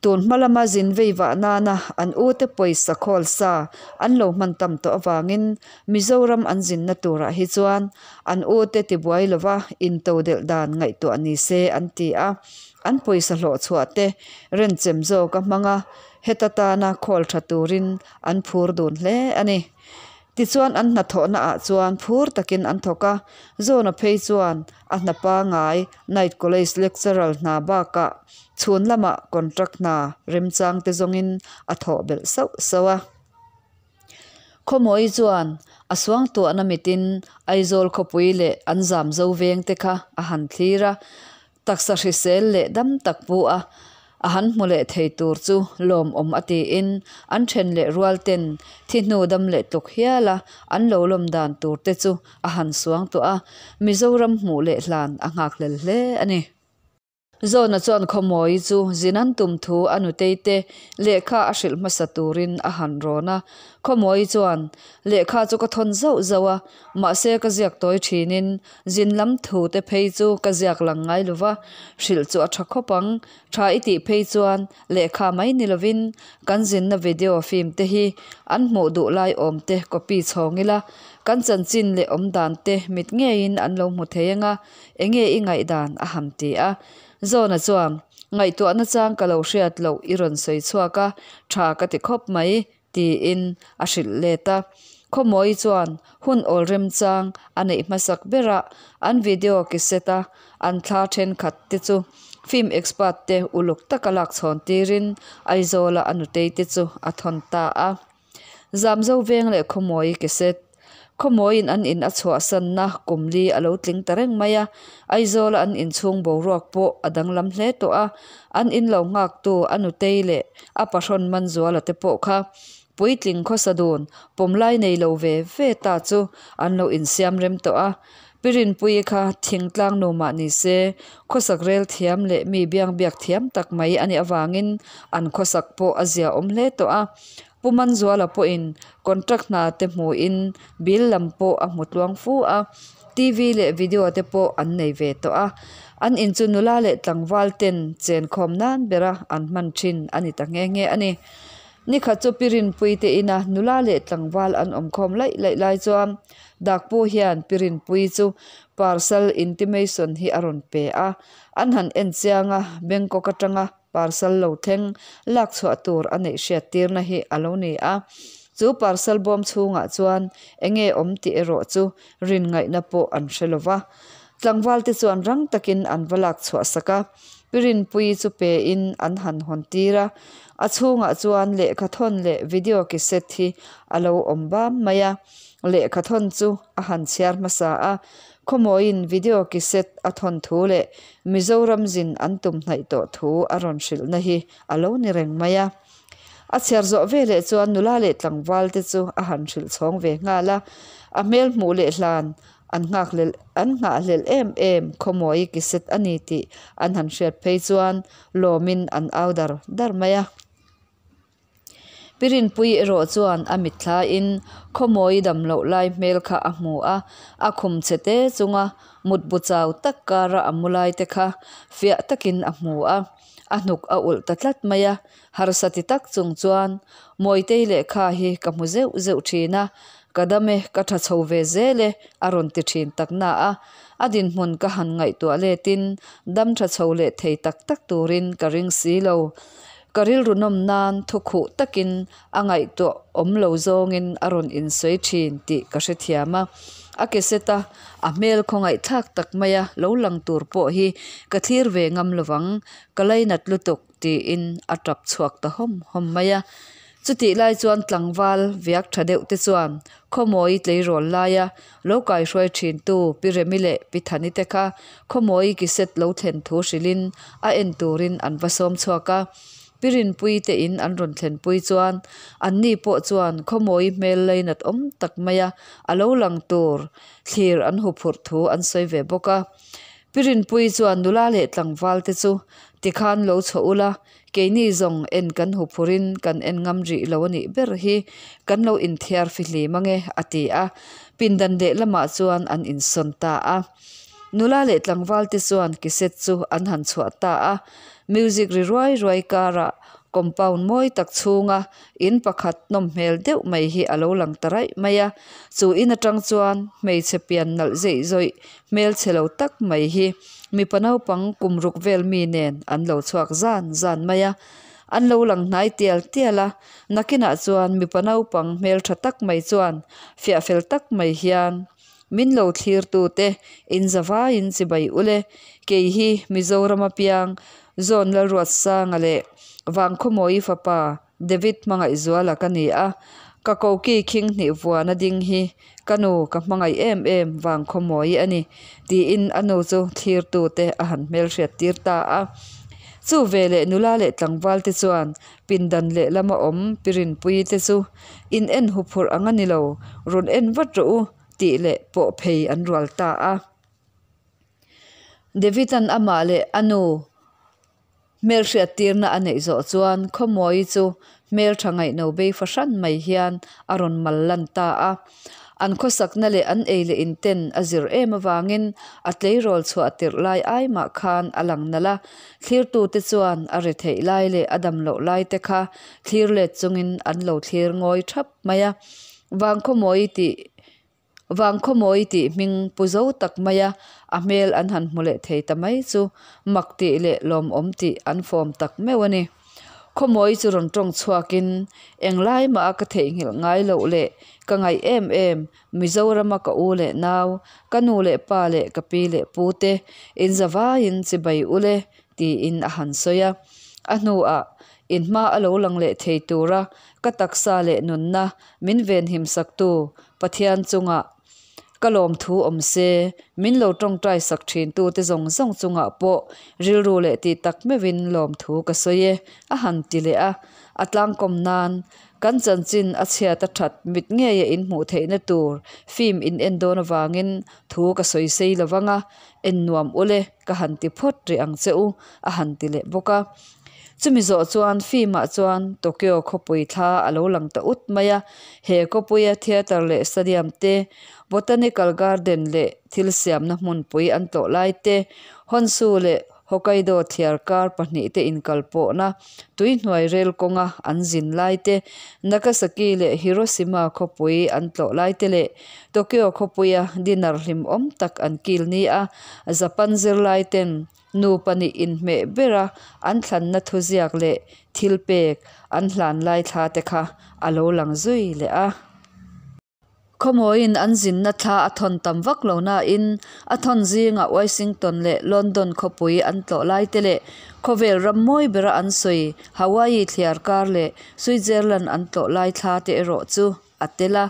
Speaker 1: Tun hma lama zin vei vah nana an ute pawisa khawl sa an lo hman tam tawh avangin Mizoram an zinna turah hi chuan an ute tibuai lova intodelh dan ngaihtuah ni se an ti a, an pawisa hlawh chhuah te renchem zawka hmanga heta tana khawl tha turin an phur dun hle a ni. Tichuan an hnathawhna ah chuan phur takin an thawk a, Zawna phei chuan a hna pangai Night College lecturer hna bakah chhun lamah contract hna remchang te zawngin a thawh belh sauh sauh a. Khawmawi chuan a suangtuahna mitin Aizawl khawpui leh an zam zo veng te kha a han thlir a, Taksa hrisel leh dam tak pu a, a han hmu leh thei tur chu lawmawm a tiin an then leh rual ten thi hnu dam leh tluk hial a an lo lawm dan tur te chu a han suang tawh a, Mizoram hmuh leh hlan a nghakhlel hle a ni. Zawna chuan Khawmawi chu zin an tum thu a nutei te lehkha a hrilh hmasa turin a han rawn a, Khawmawi chuan lehkha chu ka thawn zauh zauh a, mahse ka ziak tawi thinin Zin lam thu te phei chu ka ziak lang ngai lo va, hrilh chu a tha khawp ang. Tha i tih phei chuan lehkha mai ni lovin kan zinna video film te hi an hmuh duh lai awm te copy chhawng ila, kan chanchin leh awm dan te mit ngeiin an lo hmu thei anga, enge i ngaihdan a ham ti a. Zawna chuan, Ngaihtuahna chang ka lo hriat loh i rawn sawi chhuak a, tha ka ti khawp mai. Tiin a hrilh let a. Khawmawi chuan hun awl remchang a neih hmasak berah an video cassette a an thla thenkhat te chu film expert te uluk taka lak chhawn tirin Aizawla a nutei te chu a thawn ta a. Zamzo veng leh Khawmawi cassette Khawmawiin an in a chhuahsanna kum li a lo tling ta reng mai a, Aizawla an inchhung boruak pawh a danglam hle tawh a, an in lo nghaktu a nutei leh a pahrawn Manzuala te pawh kha puitling khawsa dun pawmlai nei lo ve ve ta chu an lo insiam rem tawh a. Pi Rinpuii kha thingtlang nu mah ni se, khawsak rel thiam leh mi biangbiak thiam tak mai a nih avangin an khawsak pawh a ziaawm hle tawh a. Pu Manzuala pawhin contract hna te hmuin bill lam pawh a hmu tluang fu a, TV leh video te pawh an nei ve tawh a. An in chu nula leh tlangval ten chenkhawm nan bera an hman thin a ni ta nghe nghe a ni. Nikhat chu Pi Rinpuii te ina nula leh tlangval an awmkhawm laih laih lai chuan Dakpu hian Pi Rinpuii chu parcel intimation hi a rawn pe a, an han en chiang a, Bangkok atanga parcel lo thleng lak chhuah tur a neih hriat tirna hi a lo ni a. Chu parcel bawm chhungah chuan enge awm tih erawh chu rin ngaihna pawh an hre lo va. Tlangval te chuan rang takin an va lak chhuah sak a, Pi Rinpuii chu pe in an han hawn tir a. A chhungah chuan lehkha thawn leh video cassette hi a lo awm bam mai a. Lehkha thawn chu a han chhiar hmasa a, Khawmawiin video cassette a thawn thu leh Mizoram zin an tum hnaih tawh thu a rawn hrilhna hi a lo ni reng mai a. A chhiar zawh veleh chuan nula leh tlangval te chu a han hrilh chhawng ve nghal a, a hmel hmuh leh hlan an nghakhlelh an nghahhlelh em em Khawmawi cassette a ni tih an han hriat phei chuan lawmin an au dar dar mai a. Pi Rinpuii erawh chuan a mitthlain Khawmawi dam loh lai hmel kha a hmu a, a khum chhe te chunga mutbu chau tak kara a mu lai te kha fiah takin a hmu a, a hnuk a ulh ta tlat mai a, harsa ti tak chung chuan Mawitei lehkha hi ka hmu zeuh zeuh thin a, ka dam e, ka tha chho ve zel e a rawn ti thin tak na a, a dinhmun ka han ngaihtuah letin dam tha chho leh thei tak tak turin ka ring si lo. Ka rilru nawm nan thu khuh takin a ngaihtuah awm lo zawngin a rawn insawi thin tih ka hrethiam a. A ke set a, a hmel khawngaihthlak tak maia lo lang tur pawh hi ka thlir ve ngam lovang, ka lainat lutuk tiin a tap chhuak ta hawm hawm mai a. Chutih lai chuan tlangval viak tha deuh te chuan Khawmawi tleirawl laia lo kaihruai thintu Pi Remi leh Pi Thani te kha Khawmawi kiset lo thlen thu hrilhin a en turin an va sawm chhuak a. Pi Rinpui te in an rawn thlenpui chuan anni pawh chuan Khawmawi hmel lainat awm tak maia a lo lang tur thlir an huphurh thu an sawi ve bawk a. Pi Rinpui chuan nula leh tlangval te chu tikhan lo chhuah ula, Keini zawng en kan huphurin kan en ngam rih lo a nih ber hi kan lo inthiar fihlim ange a ti a, pindan lehlamah chuan an insawn ta a. Nula leh tlangval te chuan kiset chu an han chhuah ta a, music ri ruai ruai karah compound mawi tak chhunga in pakhat nawm hmel deuh mai hi a lo lang ta raih mai a, chu in atang chuan hmeichhe pian nalh zeih zawih hmelchhe lo tak mai hi Mipa naupang kum ruk vel mi nen an lo chhuak zan zan mai a, an lo lang hnai tial tial a, nakinah chuan mipa naupang hmeltha tak mai chuan fiah fel tak mai hian min lo thlir tute in za vaiin chibai ule, kei hi Mizorama piang John Lalruatsanga leh Vangkhawmawi fapa David Hmangaihzuala ka ni a, ka koki khing hnih vuana ding hi ka nu ka hmangaih em em vang khawmawi a ni, tiin a nu chu thlirtute a han hmelhriat tir ta a. Chu veleh nula leh tlangval te chuan pindan lehlama awm Pi Rinpuii te chu in en huphurh ang a ni lo, rawn en vat rawh u tih leh pawh phei an rual ta a. David-a'n amah leh a nu Hmelhriat tirna a neih zawh chuan Khawmawi chu hmeltha ngaihno bei fahran mai hian a rawn mal lan ta a. An khawsakna leh an ei leh inten a zir em avangin a tleirawl chhuah tirh lai ai mah khan a lang nalh a. Thlirtute chuan a retheih lai leh a dam loh lai te kha thlir let chungin an lo thlir ngawi thap mai a. Vangkhawmawi tih Vangkhawmawi tih hming pu zo tak maia a hmel an han hmu leh thei ta mai chu mak tih leh lawmawm tih an fawm tak meuh a ni. Khawmawi chu rawn tawng chhuakin englai mah a ka theihnghilh ngai loh leh ka ngaih em em Mizorama ka u leh nau, ka nu leh pa leh ka pi leh pu te inzavaiin chibai ule tiin a han sawi a. A hnuah in hma a lo lang leh thei tura ka taksa leh nunna min venhim saktu Pathian chungah ka lawmthu awm se, min lo tawngtai sak thintute zawng zawng chungah pawh rilru leh tih tak meuhin lawmthu ka sawi e, a han ti leh a. A tlangkawm nan kan chanchin a chhiat a that mit ngeia in hmuh theihna tur film in en dawn avangin thu ka sawi sei lo vang a, en nuam ule ka han ti phawt rih ang che u, a han ti leh bawk a. Chumi zawh chuan film ah chuan Tokyo khawpui thla a lo lang ta ut mai a, he khawpuia theatre leh stadium te, botanical garden leh thil siamna hmunpui an tlawh lai te, Honshu leh Hokkaido thliar kar pahnihte inkalpawhna tuihnuai rel kawnga an zin lai te, Nagasaki leh Hiroshima khawpui an tlawh lai te leh Tokyo khawpuia dinner hlimawm tak an kil ni a, Japan zirlai ten nupa nih inhmeh bera an thlanna thuziak leh thilpek an hlan lai thla te kha a lo lang zui leh a. Khawmawiin an zinna thla a thawn tam vak lo nain a thawn zingah Washington leh London khawpui an tlawh lai te leh khawvel ram mawi bera an sawi Hawaii thliar kar leh Switzerland an tlawh lai thla te erawh chu a tel a.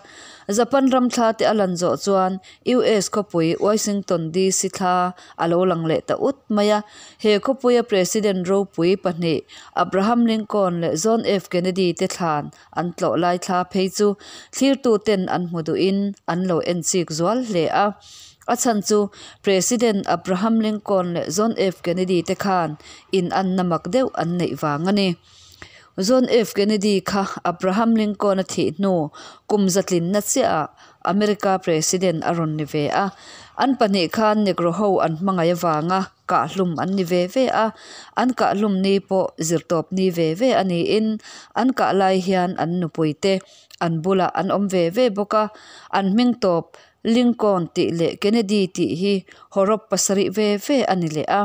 Speaker 1: Japan ram thla te a lan zawh chuan US khawpui Washington DC thla a lo lang leh ta ut mai a. He khawpuia President ropui pahnih Abraham Lincoln leh John F Kennedy te thlan An tlawh lai thla phei chu thlirtuten an hmu duhin an lo en chik zual hle a. A chhan chu President Abraham Lincoln leh John F Kennedy te khan inanna mak deuh an neih vang a ni. John F Kennedy kha Abraham Lincoln a thih hnu kum zatlinna chiahah America President a rawn ni ve a. An pahnih khan Negro ho an hmangaih avanga kahhlum an ni ve ve a, an kahhlum ni pawh zirtawp ni ve ve a niin an kah lai hian an nupui te an bulah an awm ve ve bawk a, an hming tawp Lincoln tih leh Kennedy tih hi hawrawp pasarih ve ve a ni leh a,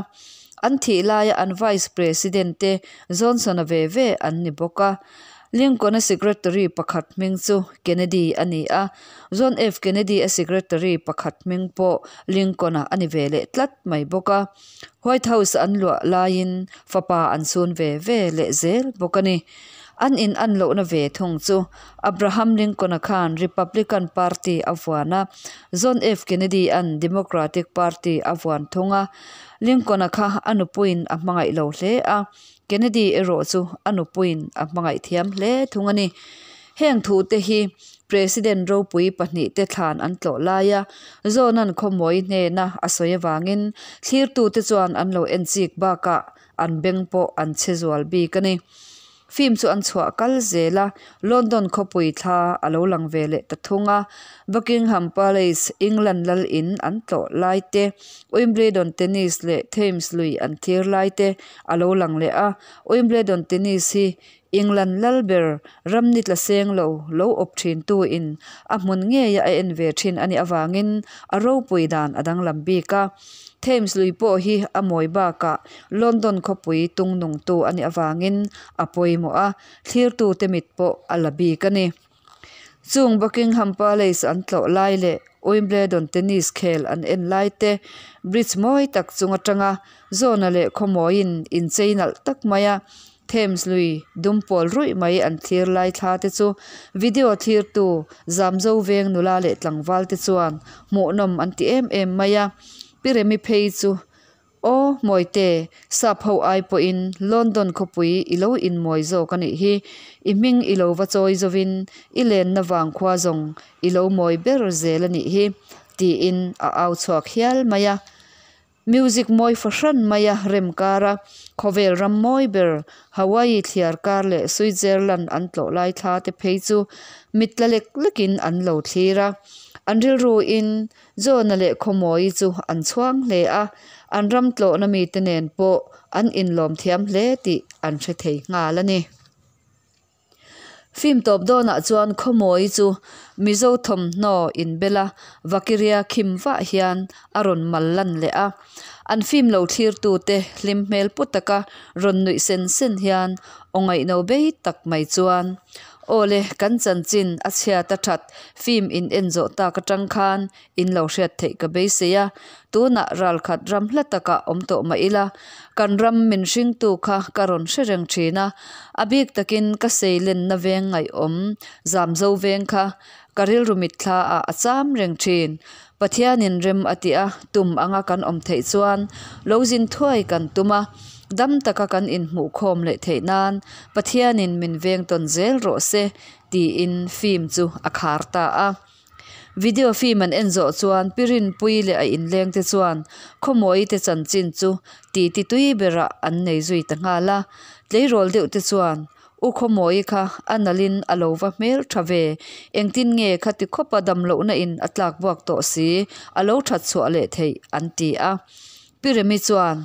Speaker 1: an thih laia an Vice President te Johnson-a ve ve an ni bawk a. Lincoln-a secretary pakhat hming chu Kennedy a ni a, John F. Kennedy-a secretary pakhat hming pawh Lincoln-a a ni ve leh tlat mai bawk a. White House an luah laiin fapa an chhun ve ve leh zel bawk a ni. An in an lohna ve thung chu Abraham Lincoln-a khan Republican Party a vuan a, John F. Kennedy-a'n Democratic Party a vuan thung a. Lincoln-a kha a nupuiin a hmangaih lo hle a. Kennedy erawh chu a nupuiin a hmangaih thiam hle thung a ni. Heng thute hi President ropui pahnihte thlan an tlawh laia John-a'n khawmawi hnena a sawi avangin thlirtute chuan an lo en chik bakah an beng pawh an chhe zual bik a ni. Film chu an chhuah kal zel a, London khawpui thla a lo lang ve leh ta thung a. Buckingham Palace, England lal in an tlawh lai te, Wimbledon tennis leh Thames lui an thlir lai te a lo lang leh a. Wimbledon tennis hi England lal ber ram ni tla seng lo lo awp thin tu in a hmun ngeia a en ve thin a nih avangin a ropui dan a danglam bik a. Thames lui pawh hi a mawi bakah London khawpui tung nungtu a nih avangin a pawimawh a, thlirtute mit pawh a la bik a ni. Chung Buckingham Palace an tlawh lai leh Wimbledon tennis khel an en lai te, bridge mawi tak chung atanga Zawna leh khawmawiin inchei nalh tak maia Thames lui dum pawl ruih mai an thlir lai thla te chu video thlirtu Zamzo veng nula leh tlangval te chuan hmuhnawm an ti em em mai a. Pi Remi phei chu, Aw, Mawite, sap ho ai pawhin London khawpui i lo inmawi zawk a nih hi. I hming i lo va chawi zovin i lenna vangkhua zawng i lo mawi ber zel a nih hi, tiin a au chhuak hial mai a. Music mawi fahran maia rem kar a, khawvel ram mawi ber Hawaii thliar kar leh Switzerland an tlawh lai thla te phei chu mit tla lek lekin an lo thlir a. An rilruin John-a leh Khawmawi chu an chhuang hle a, an ram tlawhna mite nen pawh an inlawm thiam hle tih an hre thei nghal a ni. Film tawp dawnah chuan Khawmawi chu Mizo thawmhnaw inbela Vakiria khim vah hian a rawn mal lan leh a. An film lo thlirtute hlim hmel pu taka rawn nuih sen sen hian aw ngaihno bei tak mai chuan, Awle, kan chanchin a chhiat a that film in en zawh tak atang khan In lo hriat theih ka beisei a, tunah ralkhat ram hla takah awm tawh mah ila, kan ram min hringtu kha ka rawn hre reng thin a, a bik takin ka seilenna veng ngaihawm Zamzo veng kha ka rilru mitthla ah a cham reng thin. Pathianin rem a tih a, tum anga kan awm theih chuan lo zin thuai kan tum a, dam taka kan inhmuhkhawm leh theih nan Pathianin min veng tawn zel rawh se tiin film chu a khar ta a. Video film an en zawh chuan Pi Rinpuii leh a inlengte chuan Khawmawii te chanchin chu titi tui berah an nei zui ta nghal a. Tleirawl deuh te chuan U Khawmawii kha a nalhin a lo va hmel tha ve, engtin nge khati khawpa damlohna in a tlak buak tawh si, a lo that chhuah leh theih an ti a. Pi Remi chuan,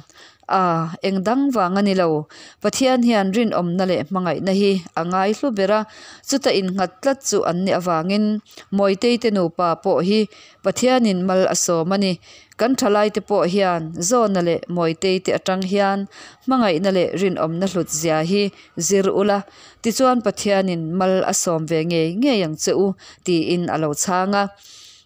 Speaker 1: A, eng dang vang a ni lo. Pathian hian rinawmna leh hmangaihna hi a ngai hlu ber a, chuta innghat tlat chu an nih avangin Mawitei te nupa pawh hi Pathianin mal a sawm a ni. Kan thalaite pawh hian Zawna leh Mawitei te atang hian hmangaihna leh rinawmna hlut zia hi zir ula, tichuan Pathianin mal a sawm ve ngei ngei ang che u, tiin a lo chhang a.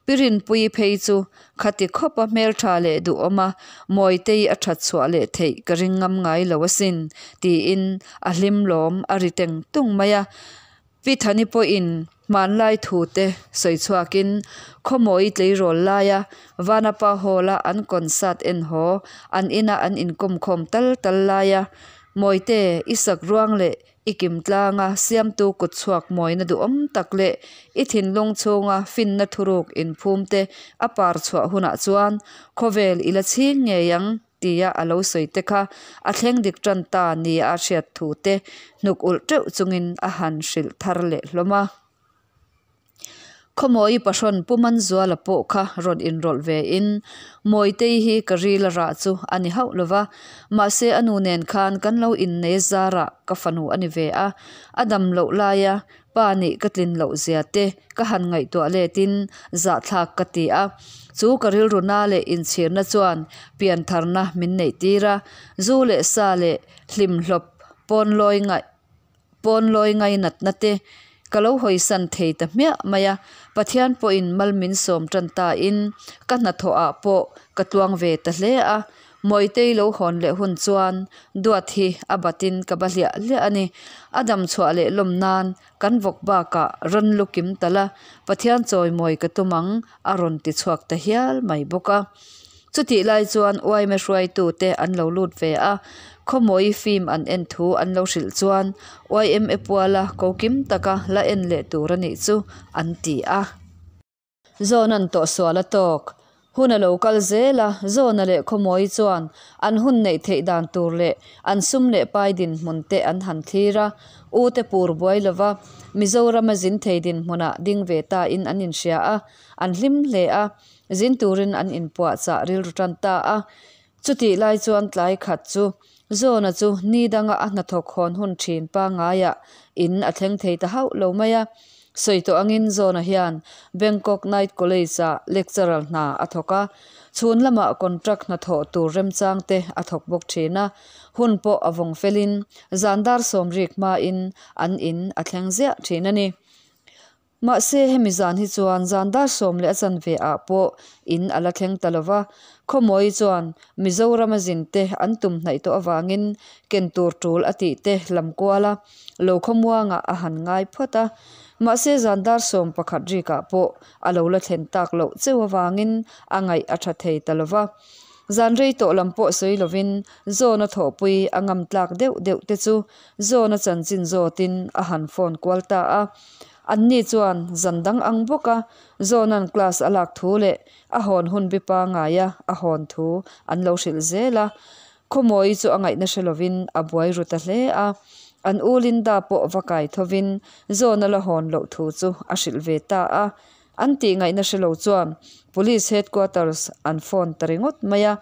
Speaker 1: Pi Rinpuii phei chu Khati khawpa hmeltha leh duhawma Mawitei a that chhuah leh theih ka ring ngam ngai lo asin, tiin a hlim lawm a ri teng tung mai a. Pi Thani pawhin hmanlai thu te sawi chhuakin Khawmawi tleirawl laia Vanapa Hall-a an concert en haw an ina an inkawm khawm tal tal laia Mawite i sak ruang leh I kim tlanga siamtu kut chhuak mawina duhawm tak leh i thinlung chhunga finna thuruk inphumte a par chhuah hunah chuan khawvel i la chhing ngei ang tia a lo sawi te kha a thleng dik tan ta nia a hriat thu te hnuk ulh teuh chungin a han hrilh thar leh hlawm a. Khawmawi pahrawn Pu Manzuala pawh kha rawn inrawlh ve in, Mawitei hi ka ril a rah chu a ni hauh lo va, mahse a nu nen khan kan lo innei zarah ka fanu a ni ve a, a dam loh laia pa nih ka tlin loh zia te ka han ngaihtuah let in zahthlak ka ti a, chu ka rilru na leh inchhirna chuan piantharna min neih tir a, zu leh sa leh hlimhlawp pawnlawi ngaih Pawnlawi ngainatna te ka lo hawisan thei ta hmiah mai a, Pathian pawhin mal min sawm tan tain ka hnathawhah pawh ka tluang ve ta hle a, Mawitei lo hawn leh hun chuan duat hi a batin ka ba hliah hliah a ni. A dam chhuah leh lawm nan kan vawk bakah rawn lu kim ta la, Pathian chawimawi ka tum ang a rawn ti chhuak ta hial mai bawk a. Chutih lai chuan uaime hruaitute an lo lut ve a, khawmawi film an en thu an lo hrilh chuan yma puala ko kim taka la en leh tur a nih chu an ti a. Zawnan tawhsual a tawk. Hun a lo kal zel a, Zawna leh Khawmawi chuan an hun neih theih dan tur leh an sum leh pai dinhmun te an han thlir a, u te pur buai lova Mizorama zin thei dinhmunah ding ve ta in an inhria a, an hlim hle a. Zin turin an inpuahchah rilru tan ta a. Chutih lai chuan tlai khat chu Zawna chu ni danga a hnathawk hawn hun thin pangaiah in a thleng thei ta hauh lo mai a. Sawi tawh angin Zawna hian Bangkok Night College-ah lecturer hna a thawk a, chhun lamah contract hnathawh tur remchang te a thawk bawk thin a. Hun pawh a vawng felin zan dar sawmrik hmain an in a thleng ziah thin a ni. Mahse, hemi zan hi chuan zan dar 10 leh a chanve ah pawh in a la thleng ta lo va, Khawmawi chuan Mizoram a zin te an tum hnaih tawh avangin ken tur tul a tih te lam kual a, lo khawmuangah a han ngai phawt a. Mahse, zan dar 11 rikah pawh a lo la thlen tak loh cheu avangin a ngaih a tha thei ta lo va. Zan rei tawh lam pawh sawi lovin Zawna thawhpui a ngam tlak deuh deuh te chu Zawna chanchin zawtin a han phone kual ta a. Anni chuan zan dang ang bawk a, Zawna'n class a lak thu leh a hawn hun bi pangaia a hawn thu an lo hrilh zel a. Khawmawi chu a ngaihna hre lovin a buai ru ta hle a. An u Linda pawh va kai thovin Zawna la hawn loh thu chu a hrilh ve ta a. An tih ngaihna hre lo chuan Police Headquarters an phone ta ringawt mai a.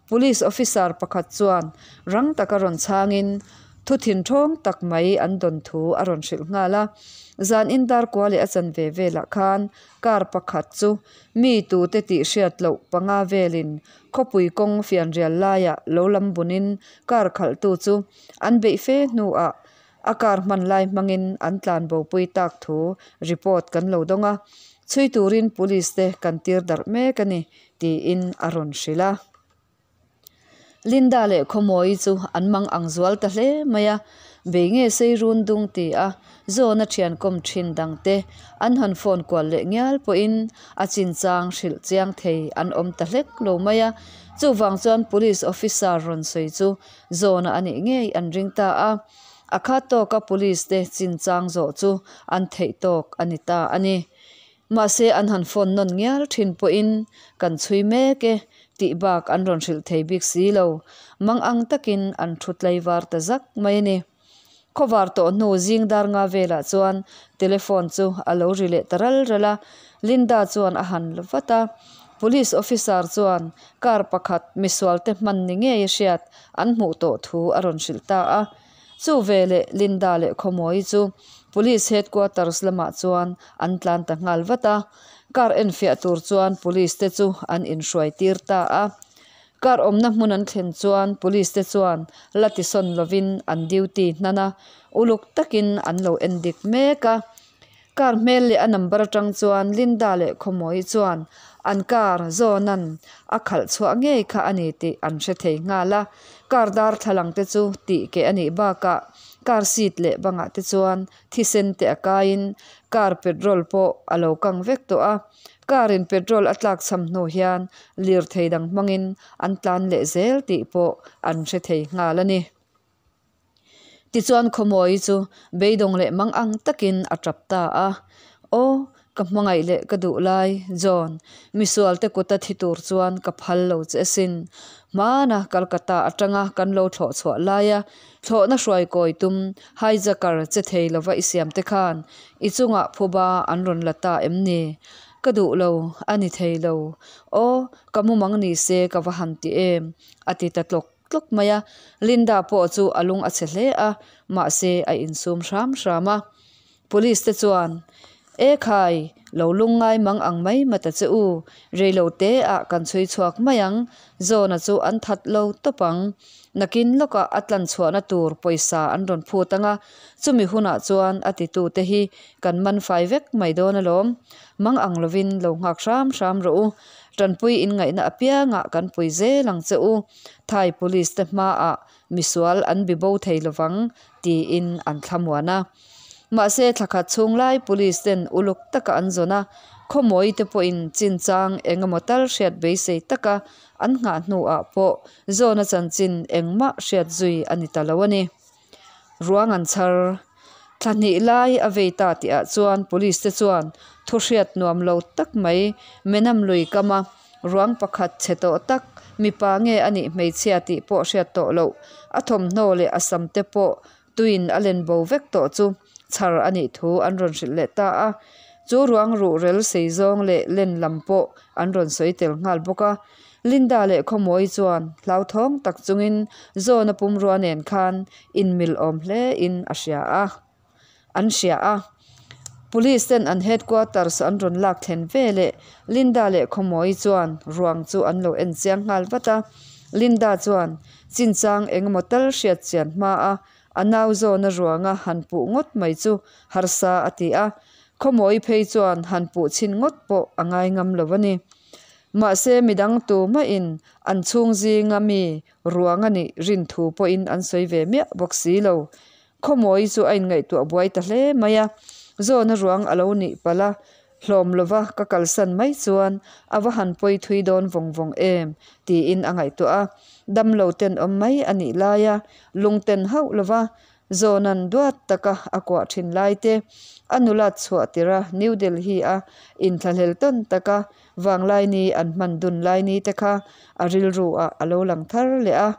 Speaker 1: Police officer pakhat chuan rang taka rawn chhangin thu thinthawng tak mai an dawn thu a rawn hrilh nghal a. Zan in dar kua leh a chanve velah khan car pakhat chu mi tute tih hriat loh panga velin khawpui kawng fianrial laiah lo lam bunin car khalhtu chu an beih fe hnuah A car hman lai hmangin an tlan bopui tak thu report kan lo dawng a, chhui turin police te kan tir darh mek a ni, tiin a rawn hrilh a. Linda leh Khawmawi chu an mang ang zual ta hle mai a, bei nge sei run dung ti a, Zawna thian kawm thin dang te an han phone kual leh ngial pawhin a chinchang hrilh chiang thei an awm ta hlek lo mai a, chuvang chuan police officer rawn sawi chu Zawna a nih ngei an ring ta a, a khat tawka police te chinchang zawh chu an theih tawk a ni ta a ni. Mahse an han phone nawn ngial thin pawhin kan chhui mek e tih bak an rawn hrilh thei bik si lo. Mang ang takin an thu tlaivar ta zak mai a ni. Khawvar tawh hnu zing dar nga velah chuan telephone chu a lo ri leh ta ral ral a, Linda chuan a han la vat a. Police officer chuan car pakhat misual te hman ni ngei a hriat an hmuh tawh thu a rawn hrilh ta a. Chu veleh Linda leh Khawmawi chu Police headquarters lamah chuan an tlan ta nghal vat a. Car enfiah tur chuan police te chu an inhruai tir ta a. Car awmna hmun an thlen chuan police te chuan la tisawn lovin an duty hnan a, uluk takin an lo en dik mek a. Car hmel leh a number atang chuan Linda leh Khawmawi chuan an car zawnan a khalh chhuah ngei kha a ni tih an hre thei nghal a. Car darthlalang te chu tih keh a nih bakah car seat leh bangah te chuan thisen te a kaiin car petrol pawh a lo kang vek tawh a. Car in petrol a tlak cham hnu hian lirthei dang hmangin an tlan leh zel tih pawh an hre thei nghal a ni. Tichuan Khawmawi chu beidawng leh mang ang takin a tap ta a. Aw, ka hmangaih leh ka duh lai, John, misualte kuta thi tur chuan ka phal lo che asin. Hmana Calcutta atanga kan lo thlawh chhuah laia thlawhna hruai kawi tum hijacker che thei lova i siamte khan i chungah phuba an rawn la ta em ni? Ka duh lo, a ni thei lo. Aw, ka mumang ni se ka va han ti em, a ti ta tlawk tlawk mai a. Linda pawh chu a lung a chhe hle a, mahse a insum hram hram a. Police te chuan, E khai, lo lung ngai mang ang mai ma ta che u, reilo te ah kan chhui chhuak mai ang, Zawna chu an that lo tawp ang. Nakin lawkah a tlan chhuahna tur pawisa an rawn phut ang a, chumi hunah chuan a titute hi kan man fai vek mai dawn alawm. Mang ang lovin lo nghak hram hram rawh u, tanpui inngaihna apiangah kan pui zel ang che u. Thai police te hmaah misual an bi bo thei lovang tiin an thlamuan a. Mahse thla khat chhung lai police ten uluk taka an zawn a, khawmawi te pawhin chinchang eng emaw tal hriat beisei taka an nghah hnuah pawh zawna chanchin engmah hriat zui a ni ta lo a ni. Ruang an chhar. Thla hnih lai a vei ta tihah chuan police te chuan thu hriat nuam lo tak mai Menam lui kama ruang pakhat chhe tawh tak mipa nge a nih hmeichhia tih pawh hriat tawh loh a thawmhnaw leh a sam te pawh tuin a len bo vek tawh chu chhar a nih thu an rawn hrilh leh ta a. Chu ruang ruhrel sei zawng leh len lam pawh an rawn sawi tel nghal bawk a. Linda leh Khawmawi chuan hlauthawng tak chungin Zawna pumrua nen khan inmil awm hle in a hria a, an hria a. Police ten an headquarters an rawn lak thlen ve leh Linda leh Khawmawi chuan ruang chu an lo en chiang nghal vat a. Linda chuan chinchang engemaw tal hriat chian hma a, a nau zawna ruanga han puh ngawt mai chu harsa a ti a. Khawmawi phei chuan han puh chhin ngawt pawh a ngai ngam lo a ni. Mahse midang tu mahin an chhung zinga mi ruang a nih rin thu pawhin an sawi ve miah bawk si lo. Khawmawi chu a inngaihtuah buai ta hle mai a, zawna ruang a lo nih palh a, hlawm lova ka kalsan mai chuan a va han pawi thui dawn vawng vawng em tiin a ngaihtuah a. Damlo tenawm mai a nih laia lungten hauh lova Zawnan duat taka a kuah thin lai te, a nulat chhuah tirh a New Delhi a inthlahlel tawn taka vanglaini an hman dun laini te kha a rilru ah a lo lang thar leh a.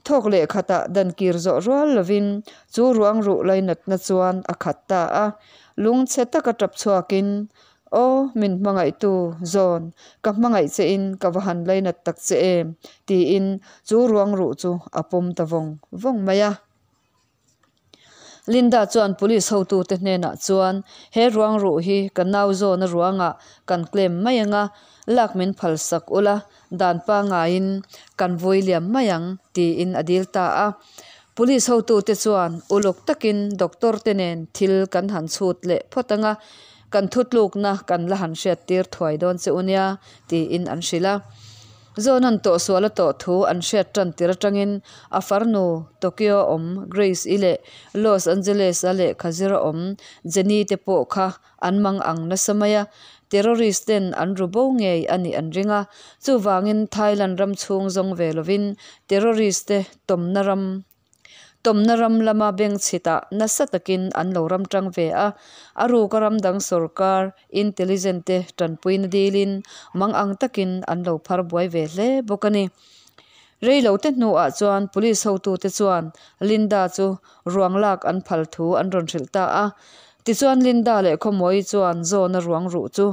Speaker 1: Thawk leh khatah dan kir zawh rual lovin chu ruang ruh lainatna chuan a khat ta a. Lungchhe taka tap chhuakin, Aw, min hmangaihtu, Zawn, ka hmangaih che in ka va han lainat tak che em? tiin chu ruang ruh chu a pawm ta vawng vawng mai a. Linda chuan police hotute hnenah chuan, He ruang ruh hi ka nau zawna ruangah kan claim mai ang a, lak min phal sak ula, dan pangaiin kan vui liam mai ang, tiin a dil ta a. Police hotute chuan uluk takin doctor te nen thil kan han chhut leh phawt ang a, kan thutlukna kan la han hriattir thuai dawn che u nia, tiin an hrilh a. Zawnan tawhsual a tawh thu an hriat tan tir atangin a farnu Tokyo awm Grace-i leh Los Angeles-a lehkha zir a awm Jenny te pawh kha an mang ang nasa mai a, terrorist ten an ru bo ngei a nih an ring a, chuvangin Thailand ram chhung zawng ve lovin terrorist te tawmna ram. Tawmna ram lama bengchhitah nasa takin an lo ram tang ve a, a ruka ram dang sorkar intelligent te tanpuina dilin mang ang takin an lo phar buai ve hle bawk a ni. Rei lo te hnuah chuan police hotute chuan Linda chu ruang lak an phal thu an rawn hrilh ta a. Tichuan Linda leh Khawmawi chuan Zawna ruang ruh chu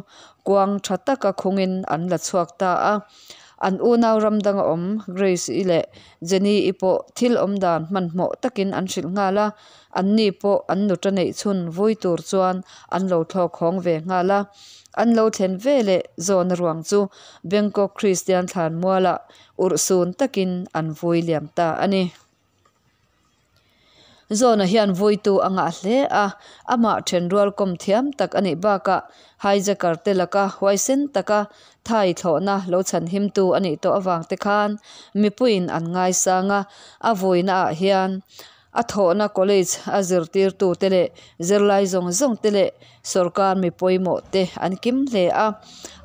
Speaker 1: kuang tha taka khungin an la chhuak ta a. An unau ram danga awm Grace-i leh Jenny-i pawh thil awmdan hmanhmawh takin an hrilh nghal a, anni pawh an nuta neih chhun vui tur chuan an lo thlawk hawng ve nghal a. An lo thlen ve leh Zawna ruang chu Bangkok Kristian thlanmualah urhsun takin an vui liam ta a ni. Zawna hian vuitu a ngah hle a, amah thenrual kawm thiam tak a nih bakah hijacker te laka huaisen taka thai thlawhna lo chhan himtu a nih tawh avang te khan mipuiin an ngaisang a, a vuinaah hian a thawhna college a zirtirtu te leh zirlai zawng zawng te leh sorkar mi pawimawh te an kim hle a,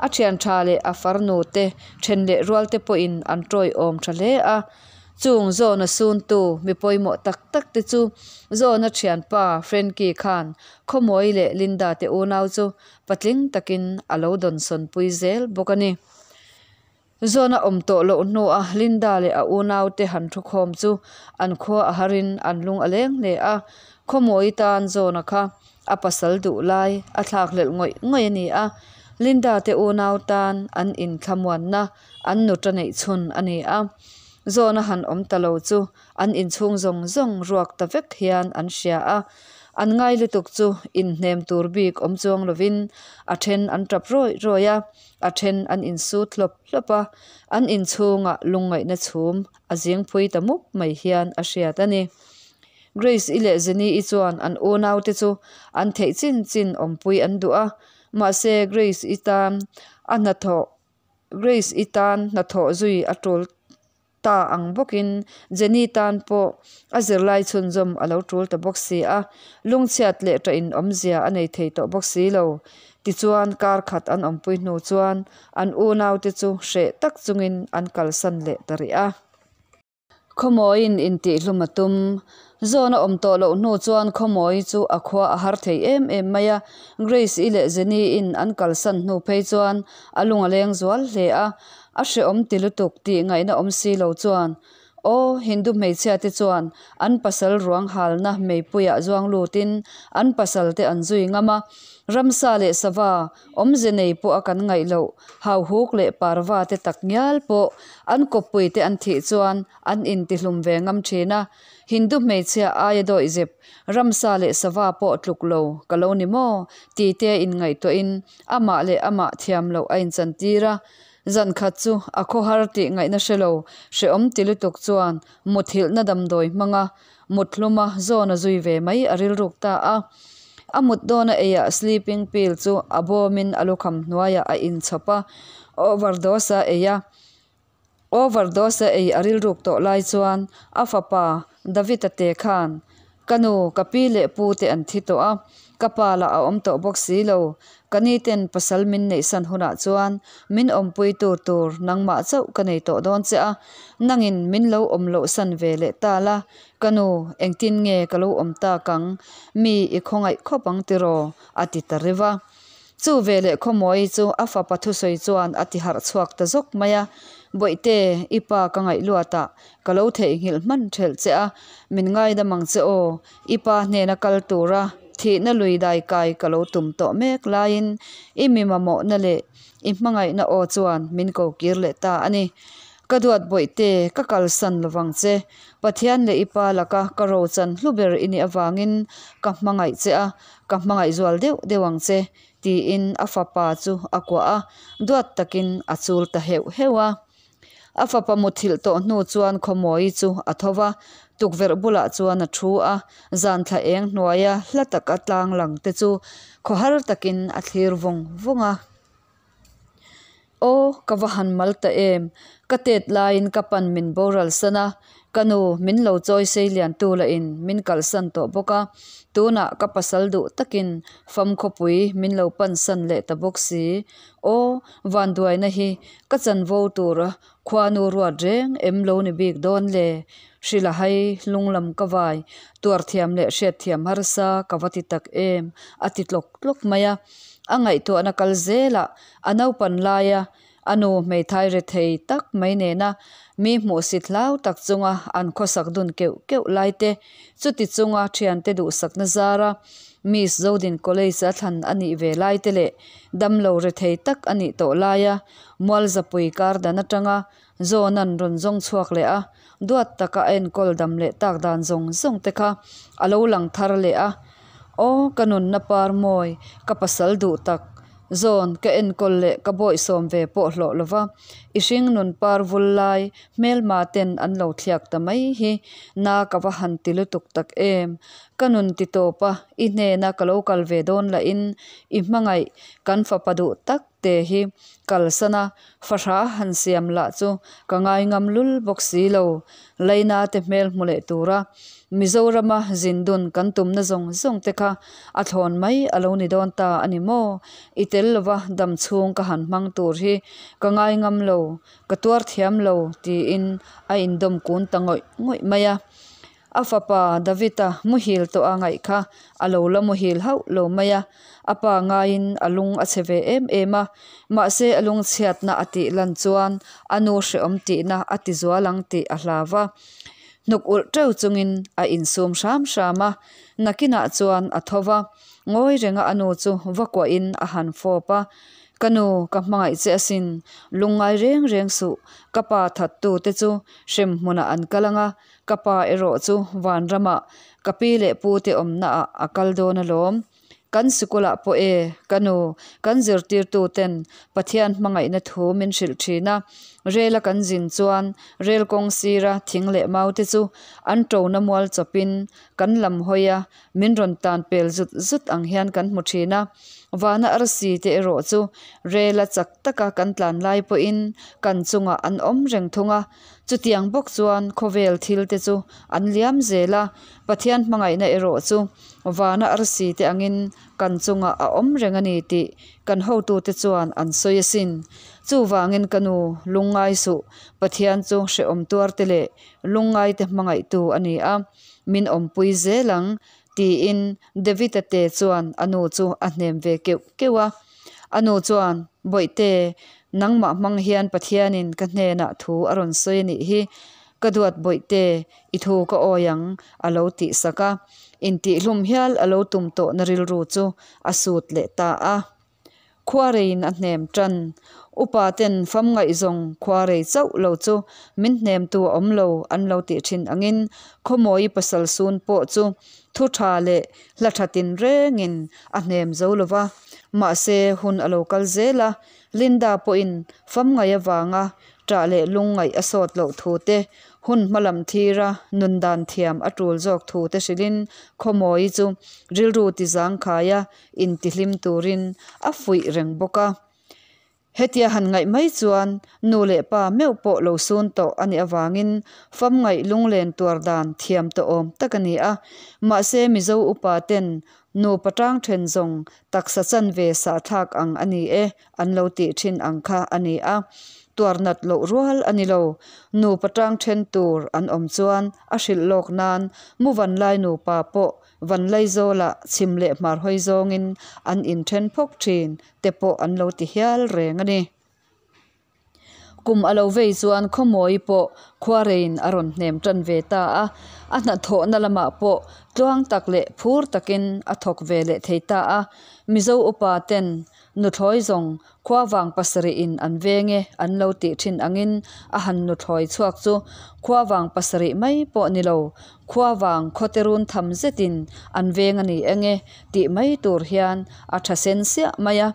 Speaker 1: a thian tha leh a farnu te then leh rual te pawhin an tawiawm tha hle a. Chung Zawna suntu mi pawimawh tak tak te chu Zawna thianpa Frankie khan Khawmawi leh Linda te unau chu patling takin a lo dawnsawn pui zel bawk a ni. Zawna awm tawh loh hnua Linda leh a unau te han thukhawm chu an khua a harin an lung a leng hle a, Khawmawi tan Zawna kha a pasal duh lai a thlakhlelh ngawih ngawih a ni a, Linda te unau tan an inthlamuanna an nuta neih chhun a ni a. Zawna han awm ta lo chu an inchhung zawng zawng ruak ta vek hian an hria a, an ngai lutuk chu inhnem tur bik awm chuang lovin a then an tap rawih rawih a, a then an insut hlawp hlawp a, an inchhungah lungngaihna chhum a zingphui ta mup mai hian a hriat a ni. Grace-i leh Jenny-i chuan an unaute chu an theih chin chin awmpui an duh a, mahse Grace-i tan a hnathawh Grace-i tan hnathawh zui a tul ta ang bawkin Jenny tan pawh a zirlai chhunzawm a lo tul ta bawk si a, lungchhiat leh ṭah in awmzia a nei thei tawh bawk si lo. Tichuan kar khat an awmpui hnu chuan an unaute chu hreh tak chungin an kalsan leh ta rih a. Khawmawiin intihhlum a tum. Zawn a awm tawh loh hnu chuan Khawmawi chu a khua a har thei em em mai a, Grace-i leh Jenny-in an kalsan hnu phei chuan a lung a leng zual hle a, a hrehawm ti lutuk tih ngaihna awm si lo chuan Aw, Hindu hmeichhia te chuan an pasal ruang halna meipuiah zuang lutin an pasal te an zui ngam a, ramsa leh sava Awmze nei pawh a kan ngaih loh, hauhuk leh parva te tak ngial pawh an kawppui te an thih chuan an intihlum ve ngam thin a. Hindu hmeichhia aia dawihzep, ramsa leh sava pawh tluk lo ka lo ni maw? ti te inngaihtuahin amah leh amah thiam loh a inchantir a. Zan khat chu a khawhar tih ngaihna hre lo, hrehawm ti lutuk chuan muthilhna damdawi hmanga muthluma zawn a zui ve mai a rilruk ta a. A mut dawna eiah sleeping pill chu a bawmin a lukham hnuaiah a inchhawp a, overdose a ei a. Overdose a ei a rilruk tawh lai chuan a fapa David-a te khan, Ka nu, ka pi leh pu te an thi tawh a, ka pa lah a awm tawh bawk si lo. Ka ni ten pasal min neihsan hunah chuan min awmpui tur tur nangmah chauh ka nei tawh dawn che a, nangin min lo awm loh san ve leh ta la, ka nu, engtin nge ka lo awm tak ang, mi i khawngaih khawp ang tiraw? a ti ta riva. Chu veleh Khawmawi chu a fapa thusawi chuan a ti harh chhuak ta zawk mai a, Bawihte, i pa ka ngaih luatah ka lo theihnghilh hman thelh che a, min ngaidam ang che aw, i pa hnena kal tura thihna lui dai kai ka lo tum tawh mek laiin i mi mamawhna leh i hmangaihna aw chuan min ko kir leh ta a ni. Ka duat Bawihte, ka kalsan lovang che. Pathian leh i pa laka ka rochan hlu ber i nih avangin ka hmangaih che a, Ka hmangaih zual deuh deuh ang che, tiin a fapa chu a kuah a, duat takin a chul ta heuh heuh a. A fapa muthilh tawh hnu chuan Khawmawi chu a tho va, tukverh bulah chuan a thu a, zan thla eng hnuaia hla taka tlang lang te chu khawhar takin a thlir vawng vawng a. Aw, ka va han mal ta em! Ka tet laiin ka pan min boral san a, ka nu min lo chawi sei liantu lahin min kalsan tawh bawk a, tunah ka pasal duh takin fam khawpui min lo pansan leh ta bawk si. Aw, vanduaina hi ka chanvo tura khuanu ruat reng em lo ni bik dawn le? Hrila hai lunglam ka vai, tuarthiam leh hriatthiam harsa ka va ti tak em? a ti tlawk tlawk mai a. A ngaihtuahna kal zelah a naupan laia a nu hmeithai rethei tak mai nena mi hmuhsit hlau tak chunga an khawsak dun keuh keuh lai te, chuti chunga thiante duhsakna zara Miss Zodin College a thlan a nih ve lai te leh damlo rethei tak a nih tawh laia Mualzapui kar dan atanga Zawna'n rawn zawng chhuak leh a, duat taka a enkawl dam leh tak dan zawng zawng te kha a lo lang thar leh a. Aw, ka nunna par mawi, ka pasal duh tak, zawn ka enkawl leh ka bawihsawm ve pawh hlawh lova, i hring nun par vul lai hmelma ten an lo thliak ta mai hi na ka va han ti lutuk tak em. Ka nun ti tawp a, i hnena ka lo kal ve dawn lahin i hmangaih kan fapa duh tak te hi kalsan a, Fahra han siam lah chu ka ngai ngam lul bawk si lo. Laina te hmel hmu leh tura Mizorama zin dun kan tumna zawng zawng te kha a thlawn mai a lo ni dawn ta a ni maw? I tel lova dam chhung ka han hmang tur hi ka ngai ngam lo, ka tuar thiam lo tiin a indawm kun ta ngawih ngawih mai a. A fapa David-a muhil tawh a ngaih kha a lo la muhil hauh lo mai a, a pa ngaiin a lung a chhe ve em em a, mahse a lungchhiatna a tih lan chuan a nu hrehawm tihna a ti zual ang tih a hlau va. Hnuk ulh teuh chungin a insum hram hram a, nakinah chuan a tho va, ngawi renga a nu chu va kuahin a han fawp a, Ka nu, ka hmangaih che asin, lungngai reng reng suh, ka pa thattute chu hremhmunah an kal ang a, Ka pa erawh chu vanramah ka pi leh pu te awmnaah a kal dawn alawm. Kan sikulah pawh e, ka nu, kan zirtirtu ten Pathian hmangaihna thu min hrilh thin a. Rel a kan zin chuan rel kawng sira thing leh mau te chu an tona mual chawpin kan lam hawi a, min rawn tan pel zut zut ang hian kan hmu thin a. Vana arsi te erawh chu rel a chak taka kan tlan lai pawhin kan chungah an awm reng thung a. Chutiang bawk chuan khawvel thil te chu an liam zel a, Pathian hmangaihna erawh chu vana arsi te angin kan chungah a awm reng a ni tih kan hotute chuan an sawi asin. Chuvangin ka nu, lungngai suh, Pathian chu hrehawm tuarte leh lungngaite hmangaihtu a ni a, min awmpui zel ang, tiin David-a te chuan a nu chu a hnem ve keuh keuh a. A nu chuan, Bawihte, nangmah hmang hian Pathianin ka hnenah thu a rawn sawi a nih hi. Ka duat Bawihte, i thu ka awi ang, a lo tih sak a. Intihhlum hial a lo tum tawhna rilru chu a sut leh ta a. Khuareiin a hnem tan. Upa ten fam ngaihzawng khuarei chauh lo chu min hnemtu a awm lo an lo tih thin angin Khawmawi pasal sun pawh chu thu tha leh hla tha tinrengin a hnem zo lo va. Mahse hun a lo kal zel a, Linda pawhin fam ngaih avanga ṭah leh lungngaih a sawt loh thu te, hun hmalam thira nun dan thiam a ṭul zawk thu te hrilhin Khawmawi chu rilru ti zangkhaia intihlim turin a fuih reng bawk a. Hetia han ngaih mai chuan nu leh pa meuh pawh lo sun tawh a nih avangin famngaih lunglen tuar dan thiam tawh awm tak a ni a. Mahse Mizo upa ten nupa tang then zawng taksa chanve sahthlak ang a ni e an lo tih thin ang kha a ni a. Tuar nat loh rual a ni lo. Nupa tang then tur an awm chuan a hrilh lawk nan Muvanlai nupa pawh Vanlaizawlah chhim leh hmar hawi zawngin an inthen phawk thin te pawh an lo ti hial reng a ni. Kum a lo vei chuan Khawmawi pawh khuareiin a rawn hnem tan ve ta a, a hnathawhna lamah pawh tluang tak leh phur takin a thawk ve leh thei ta a. Mizo upa ten nuthlawi zawng Khuavang pasarihin an veng e an lo tih thin angin a han nuthlawi chhuak chu khuavang pasarih mai pawh ni lo, khuavang khawte run tham zetin an veng a ni eng e tih mai tur hian a tha sen siah mai a.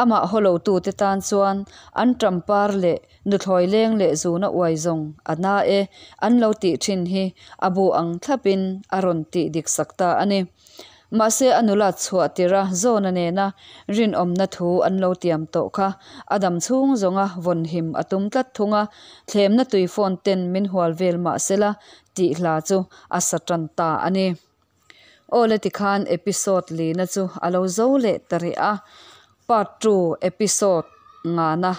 Speaker 1: Amah hawlotute tan chuan an tampar leh nuthlawi leng leh zuna uai zawng a na e an lo tih thin hi a bu ang thlapin a rawn tih dik sak ta a ni. Mahse a nulat chhuah tirh a Zawna nena rinawmna thu an lo tiam tawh kha a dam chhung zawnga vawnhim a tum tlat thung a, Thlemna tuifawn ten min hual vel mahsela tih hla chu a sa tan ta a ni. Aw le tikhan episode lina chu a lo zo leh ta rih a, part ii episode ngana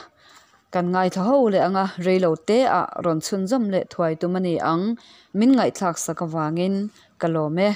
Speaker 1: kan ngaithla ho leh anga reilo te ah rawn chhunzawm leh thuai tum a ni ang, min ngaihthlak sak avangin ka lawm e.